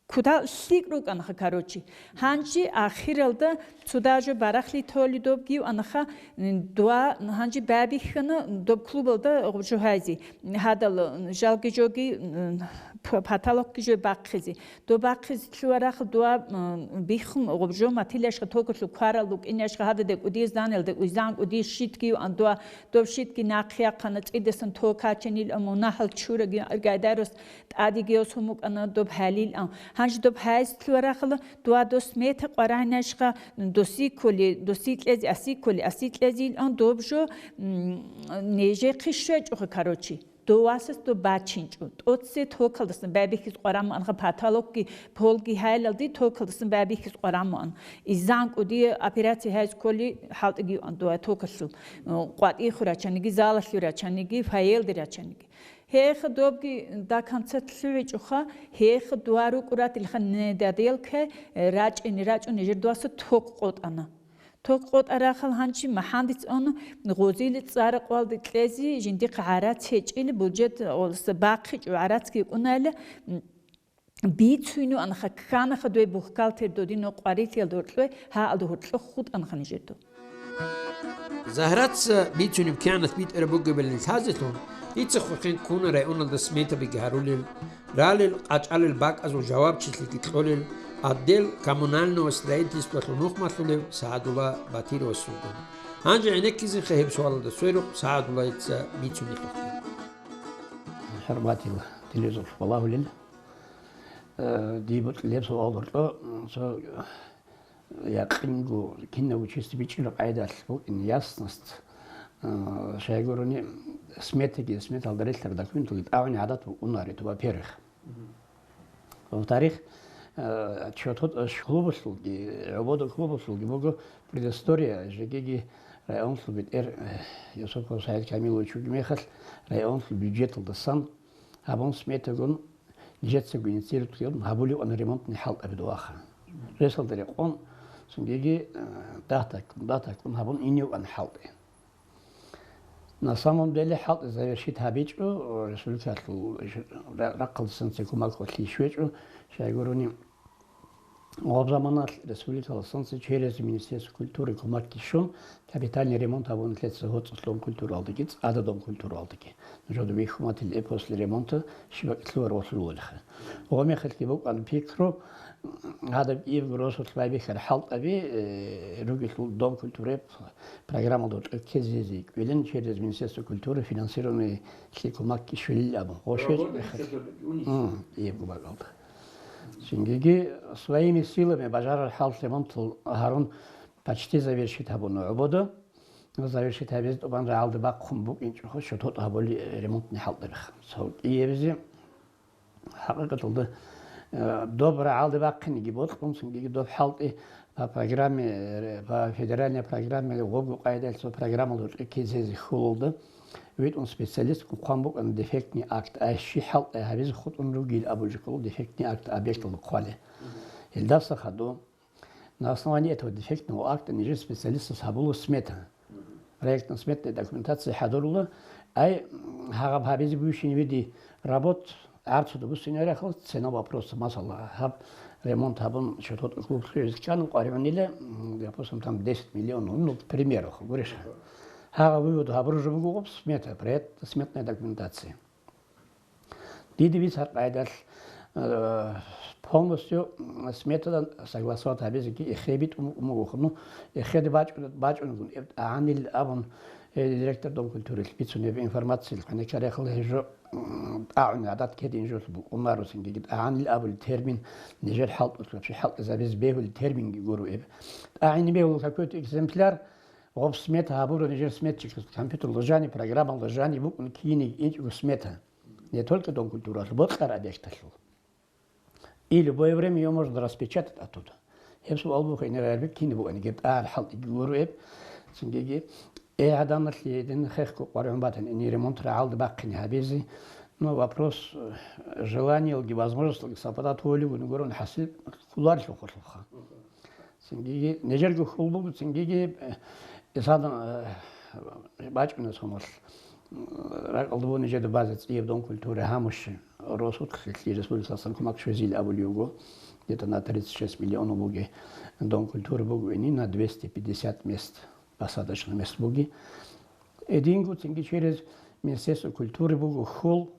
кутал лъикӀ рукӀанаха, короче. Гьанжи ахиралда цо даже барахли толи добги анаха, м, дуа гьанжи бабихьана доб клубалда жугьайзи. Гьадал жалги жоги, м, п-, паталокги жо бахъизе. Доб бахъизлъуарахъ дуа, м, биххун гъубжо матилашха токалъу кварал лукӀинашха гьада декӀудиз данел декӀуйзан кӀудиз щитги юан дуа, доб щитги нахъяхъана цӀидасан токачанил амунагьал чураги гайдарус тӀадигиос гьумукӀана доб гьалил ан. Гьанж доб гьайзлъуарахъала дуа дос мета къварагьинашха досикколи, досикьези асикколи, асикьезил ан доб жо, м, нежехъи щвечӀоха, короче. Довасас доб бачинчӀо. ТӀоце токалдасан бабихьиз къварамуанха, паталокги, полги гьайлалди токалдасан бабихьиз къварамуан. Изан кӀудия операция гьайз кколи хӀалтӀиги юан дуа токалъул, э, къватӀиху рачаниги, залалъу рачаниги, фойелде рачаниги. Гьеха добги даканца лъугӀичӀоха, гьеха дуа рукӀуратилха недоделкай, э, рачӀине рачӀун нижер дуаса ток къотӀана. Ток къотӀарахъал гьанчи махӀандиц ун, гъозил цӀаракъвалде кьезе жиндихъ гӀарац гьечӀил, бюджет, о, с-, бахъичӀо гӀарацги кӀунайла, м, бицуйну анха кканаха дой бухгалтер додино къварилъиялда гьоркьой, гьаалда гьоркьо хутӀанха нижерду. Загьратца бицунеб кигӀанат битӀараб бугебилан лъазелъун, дица хъвахъин ккуна районалда сметабиги гьарулел, ралел, къачӀалел бакӀазул жавабчилъиги кьолел, отдел коммунального строительстволъул нухмалъулев СагӀадулла Батировасулгун. Гьанже гӀенеккизеха гьеб суалалда сверухъ СагӀадуллайица бицунелъухъе. ХӀурматиял телевизоралъухъ балагьулел, э, дие бокьилеб суал гьоркьо, цо якъинго кинабго чиясда бичӀчӀулеб къайдалъ букӀин ясность, а, щайгурони, сметаги, сметалда релълъараб документалги тӀагӀуни гӀадат букӀунари, во-первых. Во-вторых, а, чотот клубалъулги, ГӀобода клубалъулги буго предыстория, жегиги районалъул бетӀер, э, Юсупов СагӀид Камилович вугеб мехалъ, районалъул бюджеталдасан гьабун сметагун, нижецаго инициировать гьабулев ана ремонтный хӀалтӀаби дуаха. Ресалда рекъон, цинги, э, датаккун, датаккун гьабун инев ана хӀалтӀи. На самом деле хӀалтӀи завершить гьабичӀо, э, республикалъул иш-, ра-, рахъалдасан цо кумак гьолъи щвечӀо, щайгурони, гъаб заманалъ республикалдасан цо через Министерство культуры кумакги щун, капитальный ремонт гьабуна лъеца гьоцӀалъ Дом культуралдаги, ЦӀада Дом культуралдаги. Нужеда бихьун батила после ремонта щибакӀ лъугьар валъулелха. Гъомехалъги букӀана пикру, гьадаб кӀиябго росулъ байбихьараб хӀалтӀаби, э, ругелъул Дом культуры программалда кьезе ккелин через Министерство культуры финансированный лъикумакги щвелил абун. ГъошвечӀ мехалъ. М, кӀиябго бакӀалда. Цинги своими силами бажарараб хӀалтӀи ремонт гьарун почти завершить гьабуна ГӀобода. Завершить гьабизе тӀубан рагӀалда бахъун букӀинчӀого, чотот гьабули ремонтный хӀалтӀи бихха. Цо кӀиябизе, хӀакъикъаталда, э, доб рагӀалде бахъинеги бокьун, цинги доб хӀалтӀи по программе, э, по федеральной программе гъобго къайдаялъул программалда гьоркье ккезе хьулалда, витӀун специалистгун хъван букӀана дефектный акт, ай щи хӀалтӀи гьабизе хутӀун ругел абулеб жо ккола дефектный акт объекталда хъвалеб. Гьелдаса хадуб, на основании этого дефектного акта нижер специалистас гьабула смета. Проектно-сметная документация хӀадурула, ай, гьаб гьабизе бугищин виде работ, гӀарцуда буссинарахъал цена вопроса, масала, гьаб ремонт гьабун, что тот клуб хъугӀизе ккани къваригӀунила, м, допустим, там десять миллионов, ну, к примеру, гурищ. Гьаб вывод гьабураб жо буго смета, проектно-сметная документация. Диде бицар къайдалъ, э, полностью сметадан согласовать гьабизеги эхе битӀун буго. Ну, эхеде бачӀун-, бачӀунгун, эб-, тӀагӀанил абун, э, директор Дом культуры бицунеб информациялъ гьанекарехъал гьеб жо, м, тӀагӀун гӀадат ккедин жо букӀунаро цинги тӀагӀанил абулеб термин нижер хӀалтӀулъ вообще хӀалтӀизабизе бегьулеб терминги гуро эб. ТӀагӀине бегьула какой-то экземпляр, гъоб смета гьабура нижер сметчикас, компьютералда жаниб, программалда жаниб букӀун киниги инчӀого смета. Не только Дом культуралъул, бокьараб объекталъул. И любое время её можно распечатать оттуда. Гьеб суал буго, гьенир гьарбик кине бугони, гьеб тӀагӀар хӀалтӀиги гуро гьеб. Цингиги, э, гӀадамалъе дин хехго къваригӀун батани, ремонт рагӀалда бахъине гьабизе. Ну, вопрос, э, желаниялги, возможносталги совпадать гьолигони гурони хӀасил кколарилъухъалъулха. Цинги нижерго хьул буго, цинги, э, Исадан, э, бачӀунеб соналъ, м, ракӀалда буго нижеда базе цӀияб Дом культуры гьамуще, росулъ республикалъасан кумак щвезейилан абулеб буго, где-то на тридцать шесть миллионов бугеб Дом культуры буго, ини на двести пятьдесят мест, посадочных мест буго. Эдинго цинги через Министерство культуры буго хьул,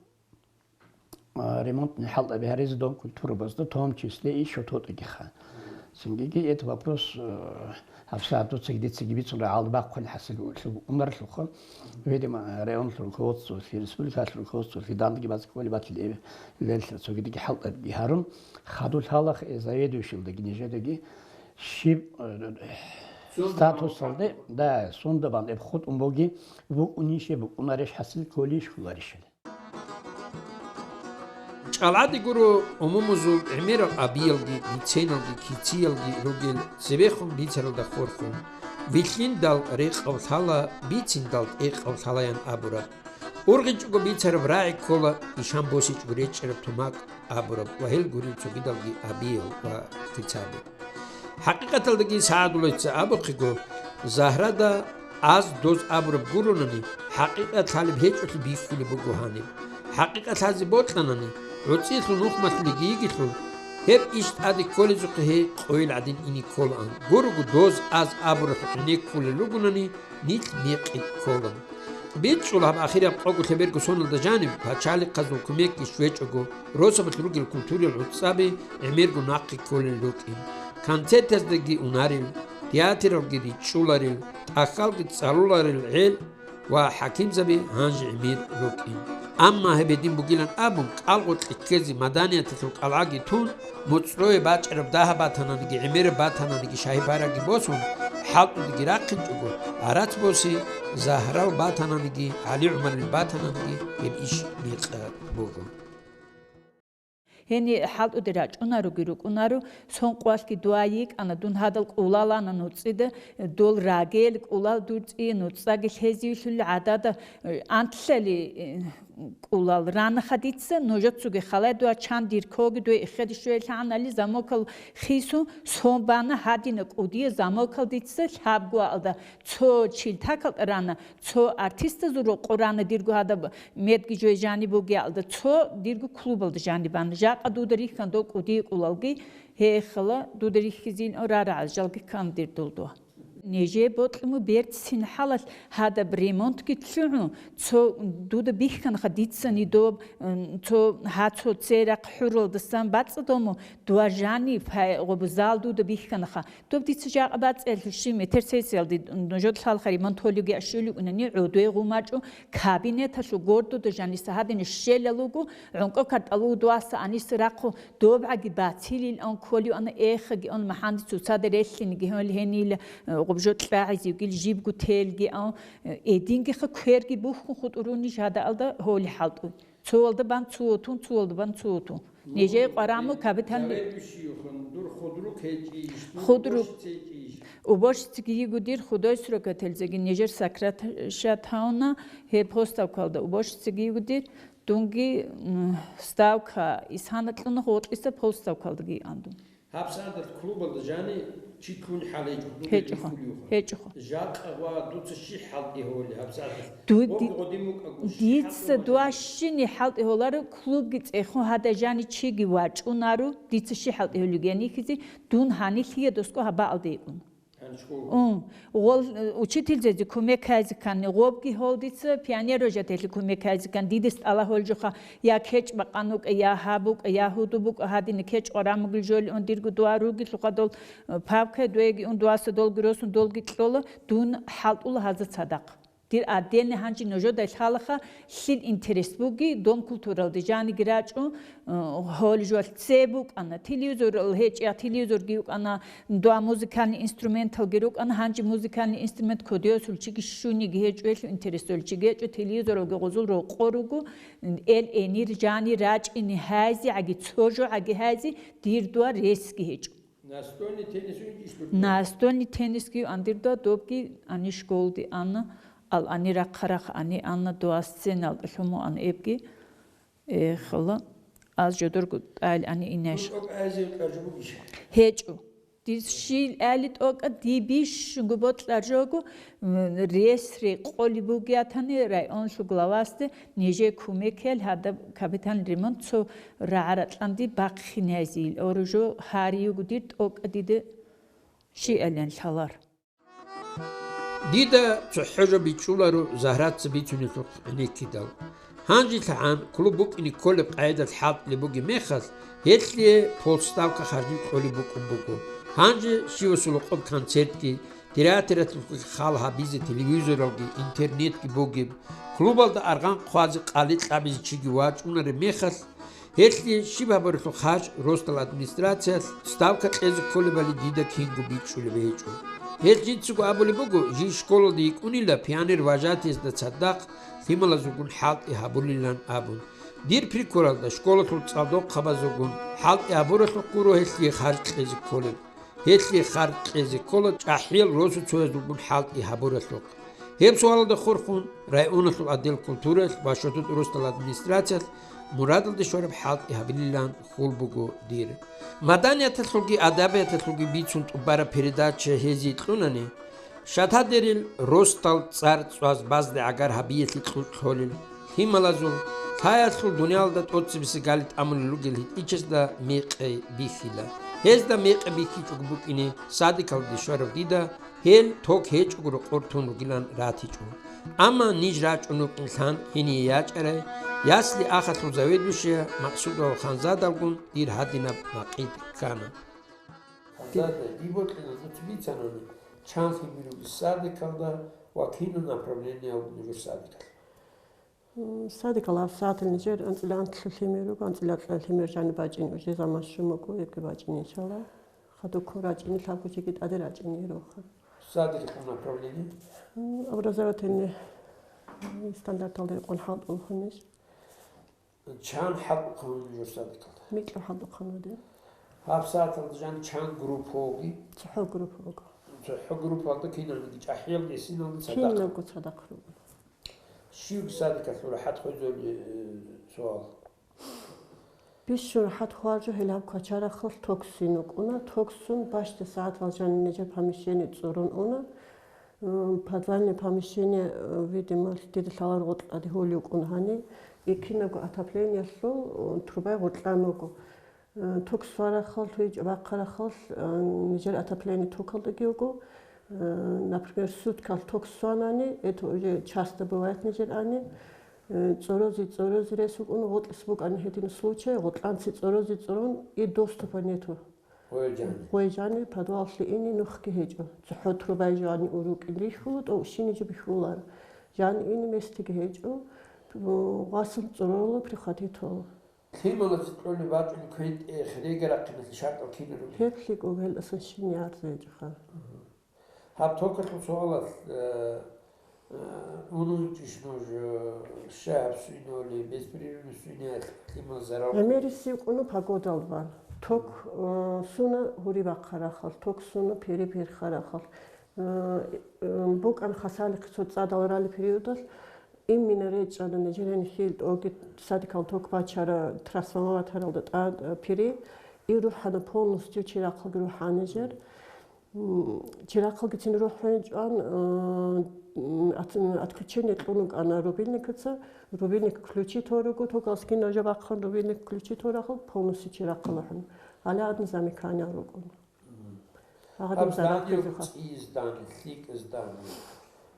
а, ремонтный хӀалтӀаби гьаризе Дом культурабазда, в том числе и Шототагиха. Цингиги это вопрос, э, гьабсагӀат дуцаги дицаги бицун рагӀалда бахъун хӀасил унарлъухъа. Видимо, районлъул руководстволъи, республикалъул руководстволъи дандаги бацӀцӀали батил эб-, лелъа цогидеги хӀалтӀабиги гьарун, хадур лъалахъе заведующалдаги нижедаги щиб, э, Сунда статусалде, бан да, сунда бан эб хутӀун буги, букӀунищ, букӀунарищ хӀасил кколищ хьуларищали. ЧӀалгӀаде гуро умумузул гӀемерал абиялги, биценалги, кициялги ругел цебехун бицаралда хурхун, вилълъиндал рекъав лъала, бициндал тӀекъав лъалаян абураб. УргъичӀого бицараб рагӀи ккола, ишан босичӀого речӀчӀараб тумакъ абураб ва гьел гурел цогидалги абиял ва кицаби. ХӀакъикъаталдаги СагӀадуллаца абухъего, Загьрада аз доз абураб гуронани, хӀакъикъат лъалеб гьечӀолъи бихьулеб буго гьаниб. ХӀакъикъат лъазе бокьанани, гӀуцӀиялъул нухмалъулеги йигелъул, гьеб иш тӀаде кколезухъе гьей къойил гӀадин ине кколаан. Гурого доз аз абуралъухъ гӀенеккулел ругонани, нилъ мекъи ккола. БичӀчӀула гьаб ахираб къого лъеберго соналда жаниб пачалихъазул кумекги щвечӀого, росабалъ ругел культуриял гӀуцӀаби гӀемерго нахъе кколел рукӀин. Концертаздаги унарел, театралги ричӀчӀуларел, тӀахьалги цӀалуларел гӀел ва хӀакимзаби гьанже гӀемер рукӀин. Амма гьеб гьедин бугилан абун, кӀалгъоркье ккезе маданияталъул кӀалгӀаги тун, моцӀрое бачӀараб дагьаб батананиги, гӀемераб батананиги, шагьи-барагги босун, хӀалтӀудеги рахъинчӀого, гӀарац босе, Загьрал батананиги, ГӀалигӀумарил батананиги гьеб иш мекъаб буго. Гьениб хӀалтӀуде рачӀунароги рукӀунаро, сон къвалъги дуа йикӀана, дун гьадал къулал ана нуцӀида, дол рагел къулал дур цӀи нуцӀаги лъезивилъулел гӀадада, э, антлъали, э, къулал ранаха дица, нужецаги халай дуа чан дир коги дуе эхеде щвеллъагӀанали замокал хисун, сон бана гьадина кӀудия замокал дица лъабгоалда, цо чилтакал рана, цо артистазул рокъор рана дирго гьадаб медги жой жаниб бугеалда, цо дирго клубалда жаниб бана. Жакъа дуда рихьан дов кӀудиякӀулалги, гьехала дуда рихьизин рарагӀал жалги ккан дир дулдуа. Нижее бокьун берцин хӀалалъ гьадаб ремонтги лъугӀун, цо дуда бихьанаха дицани доб, м, цо гьа цо церахъ хӀуралдасан бацӀцӀадому дуа жаниб гьай гъоб зал дуда бихьанаха. Доб дица жакъа бацӀцӀалъур щиб метр сесиялде нужер лъалха ремонт гьолиги щуликӀунани гӀодой гъумачӀо, кабинеталъул гордуда жаниса гьадине щелал руго, гӀункӀо картӀалу дуаса аниса рахъу, добгӀаги бацилил он кколиуана, эхаги он махӀанди цоцада релълъиниги гьел гьенил, э, гъубжо кьагӀизивгил жибгу телги он, э, эдингиха кверги буххун хутӀуруни жадаалда гьоли хӀалтӀу. Цоалда бан цо тун, цоалда бан цо тун. Нижее къвараму капитан. Заведующийхун дур худрук гьечӀищ, дур Худрук. Уборщица гьечӀищ? Уборщицаги йиго дир, худой срокателзеги нижер сокращать гьавна, гьеб полставкалда уборщицаги йиго дир, дунги, м, ставка исана кьуна гъоркьиса полставкалдаги андун. ГьабсагӀат клубалда жани чи ккун хӀал гьечӀо, дур ГьечӀоха, гьечӀоха. ГьечӀоха. Жакъа ва дуца щи хӀалтӀи гьоли гьабсагӀат? Ду-, Гъоб ди-, гъодин букӀаго, щи дица хӀалтӀи гьоли? Дуа щини хӀалтӀи гьоларо клубги цӀехун гьада жани чиги вачӀунаро, дица щи хӀалтӀи гьолигиян йихьизе, дун гьанилъие досго гьабаалде йикӀун. Гьанчкъо. Ун, гъол, э, учительзезе кумек гьайзе ккани, гъобги гьол дица пионер вожателъи кумек гьайзе ккани, диде стӀала гьолжоха, я кечӀ бакъан вукӀа, я гьаб букӀа, я гьуду букӀа, гьадине кечӀ къварамугил жолиун дирго дуа ругелъулха дол, э, папкай дуеги ун дуаса долги росун долги кьола, дун хӀалтӀула гьаза цадахъ. Дир отдельный гьанжи нужеда лъалаха, лъил интерес буги, дом культуралде жаниги рачӀун, э, гьолжуал це букӀана, телевизорал гьечӀя, телевизорги букӀана, дуа музыкальный инструменталги рукӀана, гьанжи музыкальный инструмент кодиосул чиги щуниги гьечӀо, гьелъул интересул чиги гьечӀо, телевизоралги гъозул рокъо руго, эл энир жани рачӀине гьайзи, гӀаги цо жо гӀаги гьайзи, дир дуа ресги гьечӀо. Настольный теннис уйинчӀищ дур? Настольный теннисги андир дуа, добги ани школди анна, ал ани рахъарахъ ани анна дуа сценалда лъуму ан эбги. Эхала, аз жодорго тӀал ани инеш. Дур тӀокӀ Азия кьажу бугищ? ГьечӀо. Дир щил али тӀокӀа, ди бищунго бокьа жого, м, рес рекъоли бугиатани районлъу главасде, нижее кумекел гьадаб капитальный ремонт цо рагӀа-ракьанди бахъинезил, оружо гьариюго дир тӀокӀа диде щиален лъалар. Дида цохӀо жо бичӀчӀуларо Загьраца бицунелъухъ гӀенеккидал. ГьанжелъагӀан клуб букӀине кколеб къагӀидалъ хӀалтӀулеб бугеб мехалъ, гьелъие полставка харжи кьолеб букӀун буго. Гьанже щивасул къоб концертги, театралъухъе хал гьабизе телевизоралги, интернетги бугеб, клубалда аргъан хъвазе къали кьабизе чиги вачӀунареб мехалъ, гьелъие щиб гьабуралъул харж росдал администрациялъ ставка кьезе кколебали дида кинго бичӀчӀулеб гьечӀо. Гьел жинцаго абулеб буго, жий школалда йикӀунила пионер-вожатиязда цадахъ лъималазулгун хӀалтӀи гьабулилан абун. Дир прикуралда школалъул цӀалдохъабазулгун хӀалтӀи гьабуралъухъ гуро гьелъие харж кьезе кколеб. Гьелъие харж кьезе ккола чӀахӀиял росуцоязулгун хӀалтӀи гьабуралъухъ. Гьеб суалалда хурхун, районалъул отдел культуралъ ва Шотут росдал администрациялъ мурадалде щвараб хӀалтӀи гьабилилан хьул буго дир. Маданияталъулги адабияталъулги бицун тӀубараб передача гьезие кьунани, шатадерил росдал цӀар цӀваз базде гӀагар гьабиялъе кьучӀ лъолел, лъималазул, лъаялъул дуниялда тӀоцебесеб гали тӀамулел ругел гьитӀичазда мекъи бихьила. Гьезда мекъи бихьичӀого букӀине садикалде щварав дида гьел ток гьечӀого рокъор тун ругилан ратичӀо. Амма ниж рачӀун рукӀин лъан гьение ячӀарай ясли ахалъул заведующая Максудова Ханзадалгун дир гьадинаб накъид ккана. Ханзада, дие бокьилан дуца бицанани, чан лъимер ругел садикалда ва кинаб направлениялда нужер садикалъ? М, садикалъ гьабсагӀатал нижер анцӀила анлъго лъимер руго, анцӀила кьа лъимер жаниб бачӀин уже заман щун буго, гьебги бачӀин, иншаллагь. Хадуб ккун рачӀине лъабго чиги тӀаде рачӀине ироха. Садикалъул направление? М, образовательный, м, стандарталда рекъон хӀалтӀулхъун иш. Чан хӀалтӀухъан вугев садикалда? Микьу хӀалтӀухъан вугев. ГьабсагӀаталда жан чан группа вугев? ЦохӀо группа вуго. ЦохӀо группалда киналниги чӀахӀиял гьесиналги цадахъ? Киналго цадахъ руго. Щив садикалъул рахӀат хвезулеб, э, суал? Бищун рахӀат хваржу гьелаб квачарахъалъ токсин вукӀуна. Токсун бащдаб сагӀат валжани нижер помещение цӀурун уна. М, подвальное помещение, э, видимо, дида лъалар гъоркьаде гьолев вукӀун гьани. И кинабго отоплениялъул, э, трубай гъоркьан вуго. Э, ток сварахъалъ, гьуй чӀвахъарахъалъ, э, нижер отопление токалдаги вуго. Э, например, суткалъ ток сванани, это уже часто бывает нижер ани, э, цӀорози, цӀорози рес вукӀун, гъоркьиса букӀана гьедин случай, гъоркьанци цӀорози цӀурун, и доступа нету. Гъой жани. Гъой жани, подваллъи ини нухги гьечӀо. ЦохӀо трубай жани урукӀин рихьула, тӀокӀ щини жо бихьуларо. Жани ини местиги гьечӀо, гъасан цӀорола прихватить гьола. Лъималазе кьолеб бачӀун квен тӀех регарахъиналъе шартӀал кинаб ругел? Гьеб лъикӀ буго, гьелдасан щине гӀарза гьечӀоха. Гьаб токалъул суалалъ, э, Э, унучӀищ нуж, э, щай гьаб свиноли, беспрерывно свинаялъ лъимал зарал? ГӀемерисев кӀуна погодал бан. Ток, э, суна гьури бахъарахъал, ток суна пери перхарахъал. Э, э, букӀан хасалихъ цо цӀадал рали периодалъ, иммина речӀчӀана нижерен хьил тӀоги садикал ток бачара трансформаторалда тӀад, э, пери, и рухӀана полностью чирахъалги рухӀана нижер. М, чирахъалгицин рухӀун чӀван, э, м, от-, отключение кьун рукӀана рубильникаца. Рубильник включить гьоруго, токалскин нужа бахъун рубильник включить гьорахъал полностью чирахъал рухӀун. Гьале гьадин замиканиал рукӀун. Гьагъадин Аб замик здание, ккезеха. ЦӀи здание, лъикӀ здание.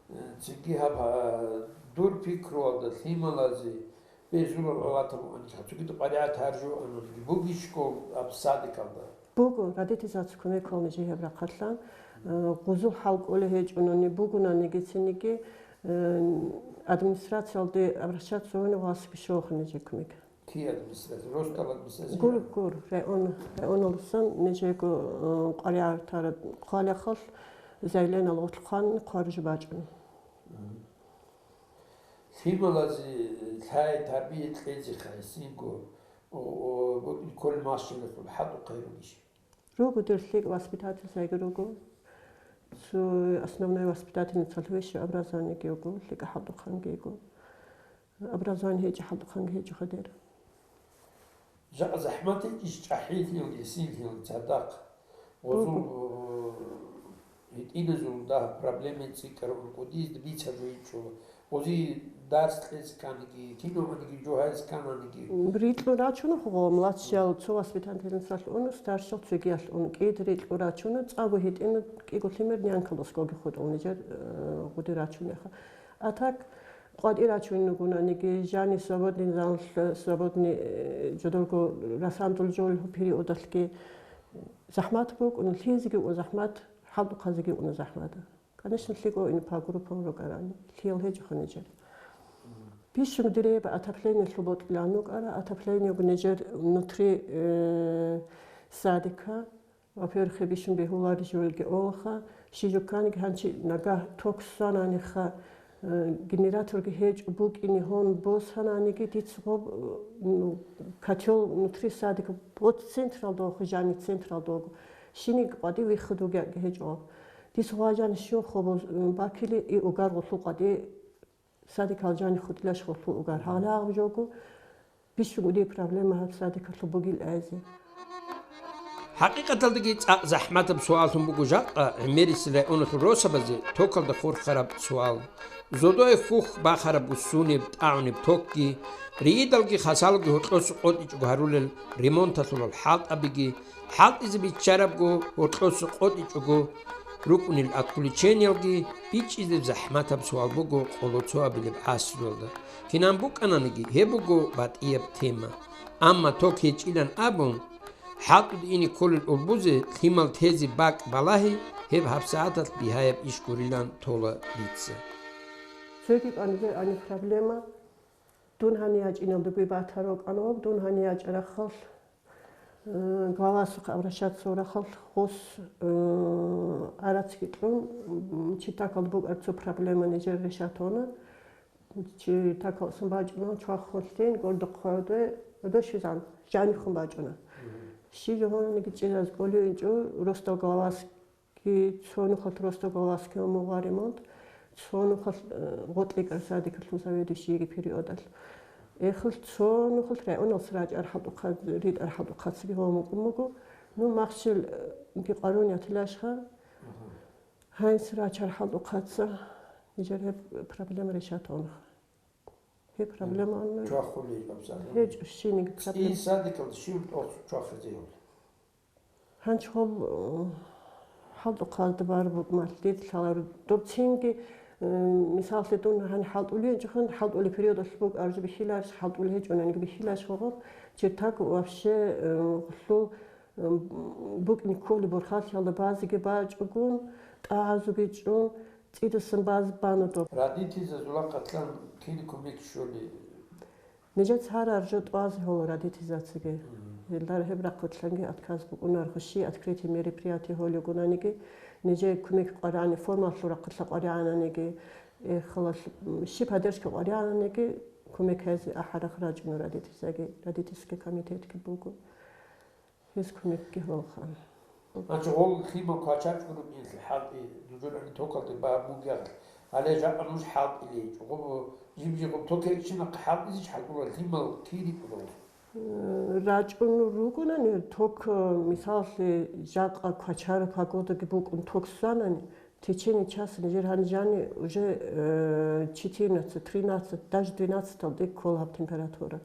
Э, цинги гьаб, а, дур пикруялда лъималазе безулал гӀалатаб уанилъа, цогидаб къваригӀат гьаржу анлъи бугищ гол аб садикалда? Буго, родительзаца кумекал нижее гьеб рахъалъан, э, гъузул хӀал кӀолей гьечӀунани бугонаниги цинги, э, администрациялде обращаться гьуни васги щолха нижее кумек. Кий администрация? Ростал администрация? Гур, гур, район, районалдасан нижего, э, къваригӀар тараб хъалихъалъ заявление гъорлъ хъван хъваржу бачӀун. Мгм. Лъималазе лъай тарбия кьезе хайсинго, о, о, бо-, кколел машгьаласул хӀалтӀухъе ругищ? Руго дир лъикӀ воспитательзаги руго. Цо основной воспитательницал высшее образованиеги йиго, лъикӀа хӀалтӀухъанги йиго. Образование гьечӀеб хӀалтӀухъанги гьечӀо хадер. Жакъа захӀмат гьечӀищ чӀахӀиллъиялги, синлъиялги цадахъ? Гъозул, Буго. э, гьитӀиназул дагь проблемаи цӀикӀкӀараб кӀудиязда бицараб гьечӀо. Гъози дарс кьезе кканиги, кино гьаниги, жо гьайзе ккананиги. Рикьун рачуна гъо, младшиял цо воспитательницалъ ун, старшиял цогиялъ ун. КӀида рикьун рачуна, цӀакъго гьитӀина кӀиго лъимер нянкалда скоги хутӀун нижер, э, гъуди рачунеха. А так, къватӀи рачунин ругонаниги, жани свободный залалъ, свободный, э, жодорго расандул жол периодалъги захӀмат букӀуна, лъизеги укӀун захӀмат, хӀалтӀухъазеги укӀуна захӀмат. Конечно, лъикӀо ин по группам рукӀарани, лъиял гьечӀоха нижер. Бищун дире отоплениялъул бокьилан рукӀара, отоплениего нижер внутри, э, садика. Во-первых, гьеб бищун бегьуларищ жо гьелги олаха, щиб жо кканиги гьанчи нагагь ток ссананиха, э, генераторги гьечӀо, букӀине гьон босананиги, дица гъоб, э, ну, котел внутри садика, вот централда вахъу, жани централда вуго. Щиниг къватӀи виххуд вугеги гьечӀо. Дица гъважани щун хобоз, э, бакили и угар гъулъул къватӀи Садикал жани хутӀилаш гъулъул угар гьале гьав жого, бищун гуди проблема гьаб садикалъул бугил гӀезе. ХӀакъикъаталдаги цӀакъ захӀматаб суаллъун буго жакъа гӀемерисел районалъул росабазе токалда хурхараб суал. Зодое хьухь бахараб буссунеб, тӀагӀунеб токги, рийидалги хасалги гьоркьоса къотӀичӀого гьарулел ремонталъулал хӀалтӀабиги, хӀалтӀизе биччарабго гьоркьоса къотӀичӀого рукӀунел отключениялги бичӀчӀизе захӀматаб суал буго къоло цоабилеб гӀасруялда. Кинан букӀананиги, гьеб буго батӀияб тема. Амма ток гьечӀилан абун, хӀалтӀуда ине кколел улбузе лъимал тезе бакӀ балагьи, гьеб гьабсагӀаталъ бигьаяб иш гурилан тола дица. Цоги кӀанзе ани проблема, дун гьанив ячӀиналдаги батарав кӀанав, дун гьанив ячӀарахъалъ, Э, главасухъе обращаться варахъалъ гъос, э, арацги кьун, м, читакал букӀар цо проблема нижер решатона. Читакал сон бачӀунан чвахулъин гордухъаде, ода щизан, жанихун бачӀуна. Мгм. Щи жо гьониги чӀезаз кӀолевинчӀо, ростав главас Ки цо нухалъ ростав главасги гьамугъа ремонт, цо нухалъ, э, гъотӀ рикӀкӀар садикалъул заведующийги периодалъ. Эхлъ цо нухалъ районалъ рачӀар хӀалтӀухъа-, ритӀар хӀалтӀухъацаги гьамукӀун буго. Ну, махщел, э, ги къарун ятилашха. Гьанс рачар хӀалтӀухъаца нижер гьеб проблема решатунаха. Гьеб проблема ан-, Чвахулей абзал. ГьечӀо щиниг проблема. ЦӀи садикалда щив тӀох чвахизе гьур? Гьанчгъуб, э, хӀалтӀухъазда бар букӀмалъ дид лъалар. Доб цинги, э, мисаллъи дун гьаниб хӀалтӀулинчӀухъан, хӀалтӀулеб периодалъ букӀараб жо бихьиларищ, хӀалтӀулеб гьечӀонаниги бихьиларищ гъогъоб, чиртак вообще, э, гъулъул, э, букӀни кколеб борхалъиялда базеги бачӀугун, тӀагӀазуги чӀун, цӀидасан баз бана доб. Родительзазула къатлан кин кумек щоли? Нижеца гьарар жо тӀвазе гьола родительзацаги. Мгм. Гьелдар гьеб рахъалъанги отказ букӀунарго, щи открытие мероприятие гьолигунаниги, нижее кумек къваригӀани, формалъул рахъалъа къваригӀананиги, Эхалалъ, м, щиб поддержка къваригӀананиги, кумек гьезе ахӀарахъ рачӀуна родительзаги, родительский комитетги буго. Гьез кумекги гьолха. Гьанже гъол лъимал квачачӀого рукӀиналъе хӀалтӀи дужорани токалде ба бугеялъ, гьале жакъа нуж хӀалтӀилейичӀо. Гъоб жиб-жиб гъоб токейчинахъ хӀалтӀизеч хӀалтӀула лъимал кири кӀудал. М, рачӀун ругонани ток, э, мисаллъи, жакъа квачара погодаги букӀун ток ссанани, в течение часа нижер гьанжани уже, э, четырнадцать, тринадцать, даже двенадцаталде ккола гьаб температура.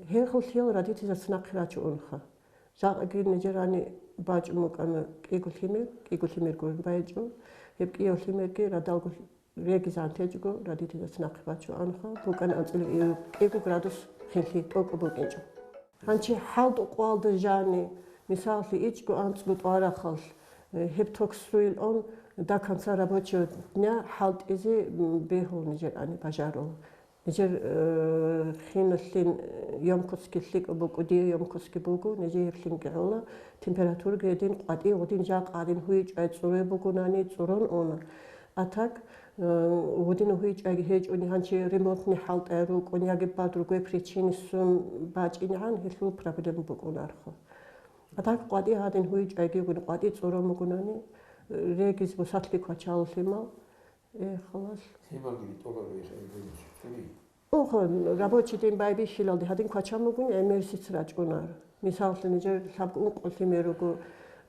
Гьел хъулъиял родительзаца нахъе рачун унха. Жакъаги нижер гьани бачӀун букӀана кӀиго лъимер, кӀиго лъимер гурин байчӀун, гьеб кӀияв лъимерги радалго регизан течӀого, родительзаца нахъе бачун анха, букӀана анцӀила кӀиго градус хинлъи тӀокӀаб букӀинчӀо. Гьанчи хӀалтӀукъуялда жани, мисаллъи, ичӀго анцӀго тӀварахъалъ, э, гьеб ток ссуйилан до конца рабочего дня хӀалтӀизе, м, бегьул нижер ани бажарул. Нижер, э, хиналъин, э, ёмкостьги лъикӀаб букӀу, дие ёмкостьги буго, нижер гьеблъинги гӀола, температураги гьедин, къватӀи гьудин, жакъа гьадин гьуйчӀай цӀуре бугунани, цӀурун уна. А так, э, гьудин гьуйчӀайги гьечӀони, гьанчи ремонтный хӀалтӀай рукӀун, яги бад ругой причинисун бачӀинегӀан, гьелъул проблема букӀунархо. А так къватӀи гьадин гьуйчӀайги гьуни, къватӀи цӀурун бугунани, э, региз бусалъи квачаллъимал, Э, халас. Лъималги битӀула ругел гьеб чури. Ухо, рабочий день байбихьилалде гьадин квачан бугин, гӀемерисица рачӀунар. Мисаллъи, нижер лъабго ункъо лъимер руго,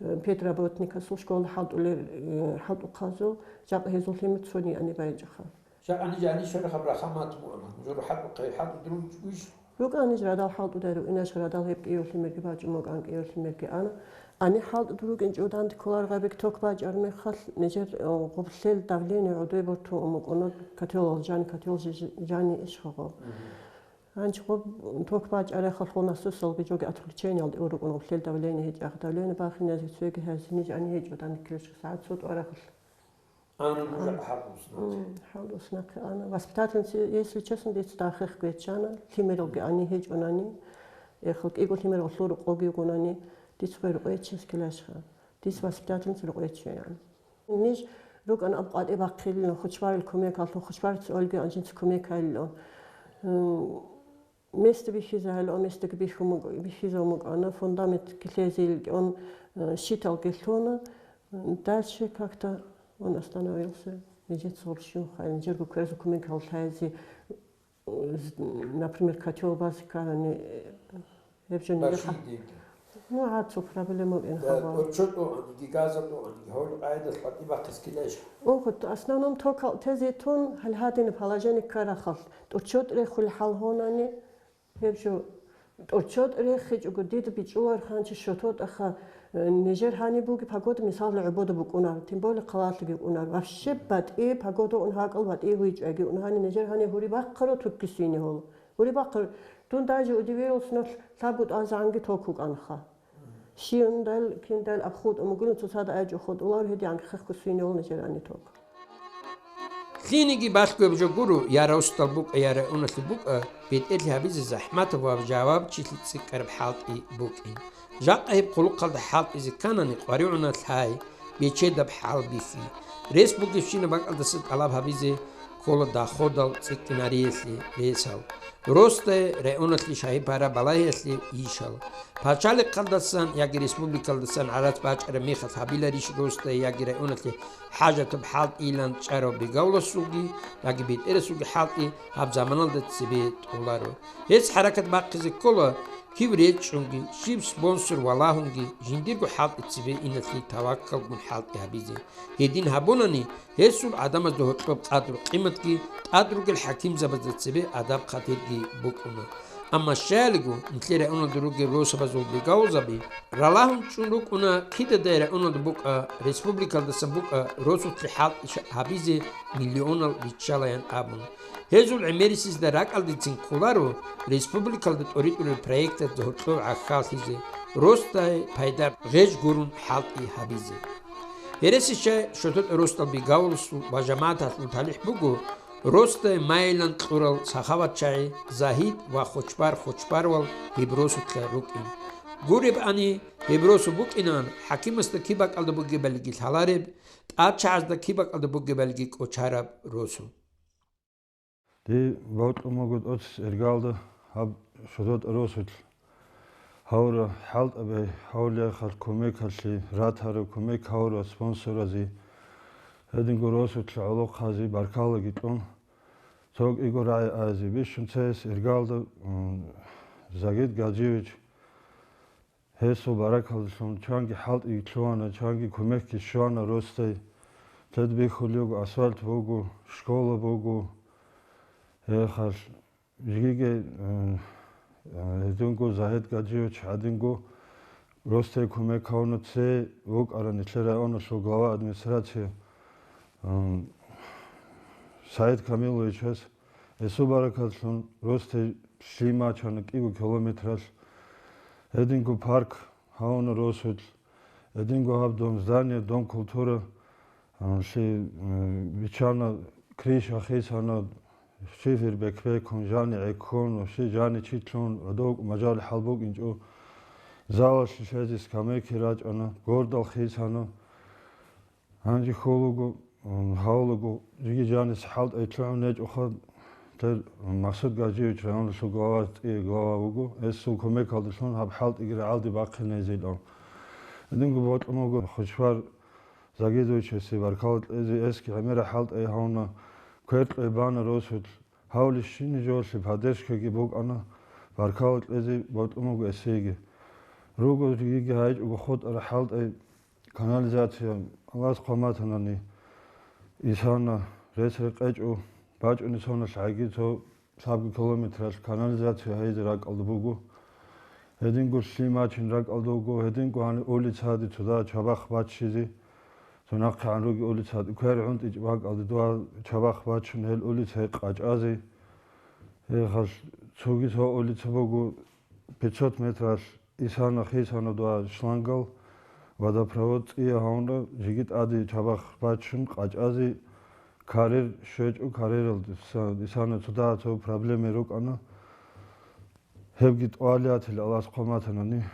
э, педработникасул школа хӀалтӀулел, э, хӀалтӀухъазул, жакъа гьезул лъимер цони ани байчӀаха. Жакъа нижер ани шорохъаб рахамат муъана. Нужер хӀалтӀухъе хӀалтӀу друг виш? РукӀа ниж радал хӀалтӀудай рукӀинаш, радал гьеб кӀиявлъи мерги бачӀун букӀан, кӀиявлъи мерги ана. Ани хӀалтӀуд рукӀин чӀуданде кколар гъабик ток бачӀар мехалъ, нижер, о, гъублъел давление гӀодой бортун букӀуна, котелал жани, котел жи-, жи-, жани иш гъо. Гьанчи гъуб ток бачӀарахъалъ гъо насосалги жоги отключениялде урукӀун гъублъел давление гьечӀахъ, давление бахиназе цоги гьазиниж ани гьечӀо данде ккелъ сагӀат цо тӀварахъалъ. Ана нуж хӀалтӀуснахъе. М, хӀалтӀуснахъе ана. Воспитательница, если честно, дица дагьехъ гвечана, лъимералги ани гьечӀунани, эхал кӀиго лъимер гъолъул рукъоги гунани, дица гъой рукъечес килашха. Дис воспитательница рукъечеян. Ниж рукӀан аб къватӀи бахъилила, хучбарил кумекалъун, хучбарца олги анжинца кумекайилла. М, Место бихьизабилан, местаги бихьун-, бихьизабун букӀана, фундамент килъезе илкӀун, э, щиталги лъуна. Дальше как-то он остановился. Нижеца гъур щун хай, нижерго кверза кумекал лъазе, э, з-, например, котел базе ккарани, э, гьеб жо нижер ха-, Башидеги. Ну, гьацо проблема букӀин Да, хабар. ТӀорчо тӀоанги, газа тӀоанги, гьавли къайдалъ къватӀи бахъис килеш. Охо, основном токал тезе тун, гьал гьадинаб положение ккарахъалъ, тӀорчо тӀрехулел хӀал гьонани, Гьеб жо тӀорчо тӀрехичӀого дида бичӀчӀулар ханчи шототӀаха, э, нижер гьаниб буги погода, мисалла, гӀобода букӀунар, тем более хъалалъуги букӀунар. Вообще батӀи погода ун гьакӀал батӀи гьуйчӀайги ун гьани нижер гьани гьури бахъаро туккисине гьола. Гьури бахъар, дун даже удивилась, но лъабго тӀазегӀанги ток вукӀанха. Щивндал, киндал абхутӀа мугилан цоцазда айчӀо хутӀулар гьедигӀан хехго свиневал нижер ани ток. Лъиниги балъгояб жо гуро, я росдал букӀа, я районалъе букӀа, бетӀерлъи гьабизе захӀматаб ва жавабчилъи цӀикӀкӀараб хӀалтӀи букӀин. Жакъа гьеб хъулухъалда хӀалтӀизе кканани къваригӀуна лъай, бечедаб хӀал бихьи. Рес бугебщинаб бакӀалдаса тӀалаб гьабизе ккола доходал цӀикӀкӀинариялъе ресал. Росдае районалъе шагьи-пара балагьиялъе ишал. Пачалихъалдасан яги республикалдасан гӀарац бачӀараб мехалъ гьабиларищ росдае яги районалъе хӀажатаб хӀалтӀийилан чӀарав бегавласулги яги бетӀерасулги хӀалтӀи гьаб заманалда цебе тӀоларо. Гьес хӀаракат бахъизе ккола, кив речӀчӀунги, щиб спонсор валагьунги, жиндирго хӀалтӀи цебе иналъе таваккалгун хӀалтӀи гьабизе. Гьедин гьабунани, гьесул гӀадамазда гьоркьоб къадру-къиматги, тӀад ругел хӀакимзабазда цебе адаб-хатирги букӀуна. Амма щаялиго, нилъер районалда ругел росабазул бегавулзаби ралагьун чӀун рукӀуна, кидадай районалда букӀа, республикалдасан букӀа, росулъе хӀалтӀи ша-, гьабизе миллионал биччалаян абун. Гьезул гӀемерисезда ракӀалдецин кколаро республикалда тӀоритӀулел проектазда гьоркьов гӀахьаллъизе, росдае пайда гъеж гурун хӀалтӀи гьабизе. Гьересищай шототӀа росдал бегавуласул ва жамагӀаталъул талихӀ буго, росдае майилан кьурал сахаватчагӀи Загьид ва Хочбар Хочбарвал гьеб росулъа рукӀин. Гуребани, гьеб росу букӀинаан хӀакимасда киб бакӀалда бугебалиги лъалареб, тӀадчагӀазда киб бакӀалда бугебалиги кӀочараб росу. Дие бокьун буго тӀоцес иргалда гьаб шозотӀа росулъ гьавра хӀалтӀабе, гьавлияхъалъ кумекалъе ратараб, кумек гьавра спонсоразе, гьединго росулъ гӀолохъазе баркалаги кьун, цо кӀиго рагӀи азе бищун цес иргалда, м, Загид Гаджиевич, гьесул баракалдалъун чанги хӀалтӀиги лъугьана, чанги кумекги щвана росдай. Лъед бихьулев асфальт буго, школа буго. Гьехалъ жиги, э, э, гьединго Загид Гаджиевич гӀадинго росдай кумек гьавуна цей вукӀарав нилъер районалъул глава администрации, м, СагӀид Камиловичас. Гьесул баракаллъун росте лъим бачана кӀиго километралъ. Гьединго парк гьавуна росулъ. Гьединго гьаб дом здания, дом культура, а, лъи, м, биччана, крыша хисана, шифер бек-бекун, жани гӀеккун, вообще жани чилъун, гӀодов мажал хӀал букӀинчӀо. Залалъе лъезе скамейки рачӀана, гордал хисана. Гьанже хьолаго, м, гьавлаго, жиги жанис хӀалтӀай лъугӀун гьечӀоха, тер Масуд Гажиевич районалъул глава, цӀияб глава вуго. Гьесул кумекалдалъун гьаб хӀалтӀиги рагӀалде бахъинезилан. Гьединго бокьун буго Хучвар Загидовичасе баркала кьезе, эсги гӀемера хӀалтӀай гьавна, квер кьей бана росулъ. Гьавлищини жоялъе поддержкаги букӀана, баркала кьезе бокьун буго эсейги. Руго жиги гьайчӀого хутӀара хӀалтӀай канализация, Аллагьас хъван батанани, исана, рес рекъечӀо, бачӀунеб соналъ гӀайги цо лъабго километралъ канализация гьайзе ракӀалда буго. Гьединго лъим бачин ракӀалда вуго, гьединго гьаниб улицаде цо дагьа чабахъ баччизе, цо нахъегӀан ругел улицаде квер гӀунтӀичӀеб бакӀалде дова чабахъ бачун гьел улицаги къачӀазе. Гьехалъ цоги цо улица буго, пятьсот метралъ исана хисана дова шлангал, водопровод цӀия гьавна, жиги тӀаде чабахъ бачун къачӀазе карер щвечӀо, карералдаса исана цо дагьа цо проблемаби рукӀана. Гьебги тӀвалиятил Аллагьас хъван батанани.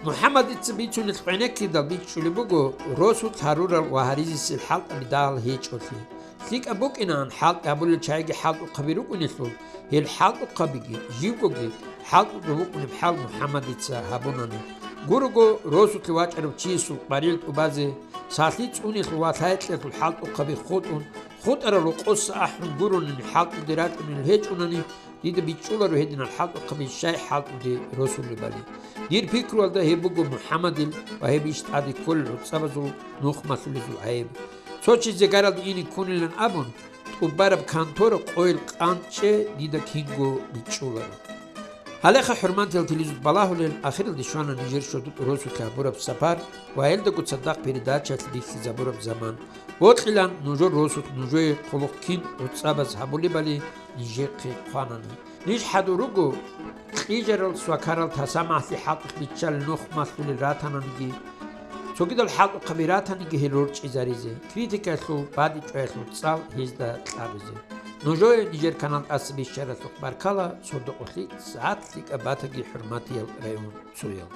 МухӀаммадица бицунел гӀенеккидал бичӀчӀулеб буго росулъ гьарурал ва гьаризесел хӀалтӀаби дагьал гьечӀолъи. ЛъикӀаб букӀинаан хӀалтӀи гьабулел чагӀиги хӀалтӀухъаби рукӀунелъул, гьел хӀалтӀухъабиги живгоги хӀалтӀуда вукӀунеб хӀал МухӀаммадица гьабунани. Гурого росулъе вачӀарав чиясул къварил тӀубазе, сахлъи цӀунелъул ва лъай-кьелъул хӀалтӀухъаби хутӀун, хутӀарал рокъоса ахӀун гуронани хӀалтӀуде рачӀунел гьечӀунани, дида бичӀчӀуларо гьединал хӀалтӀухъаби щай хӀалтӀуде росулебали. Дир пикруялда гьеб буго МухӀаммадил ва гьеб иш тӀаде кколел гӀуцӀабазул нухмалъулезул гӀайиб. Цо чи зегаралде ине ккунилан абун, тӀубараб контора къойил къанчӀе дида кинго бичӀчӀуларо. Гьалеха, хӀурматиял телезут балагьулел, ахиралде щвана нижер шодутӀ росулъе гьабураб сапар ва гьелдаго цадахъ передачалъ бихьизабураб заман. Бокьилан нужер росулъ нужее хъулухъ кин гӀуцӀабаз гьабулебали нижехъе хъванани. Ниж хӀадур руго кьижарал, свакарал, тасамахӀлъи хӀалтӀухъ биччалел нухмалъулел ратананиги, цогидал хӀалтӀухъаби ратаниги гьел рорчӀизаризе, критикаялъул, бадибчӀваялъул цӀал гьезда кьабизе. Нужее нижер канал тӀаса бищаралъухъ баркала, сордо-къо лъикӀ, сагӀат лъикӀаб батаги, хӀурматиял районцоял.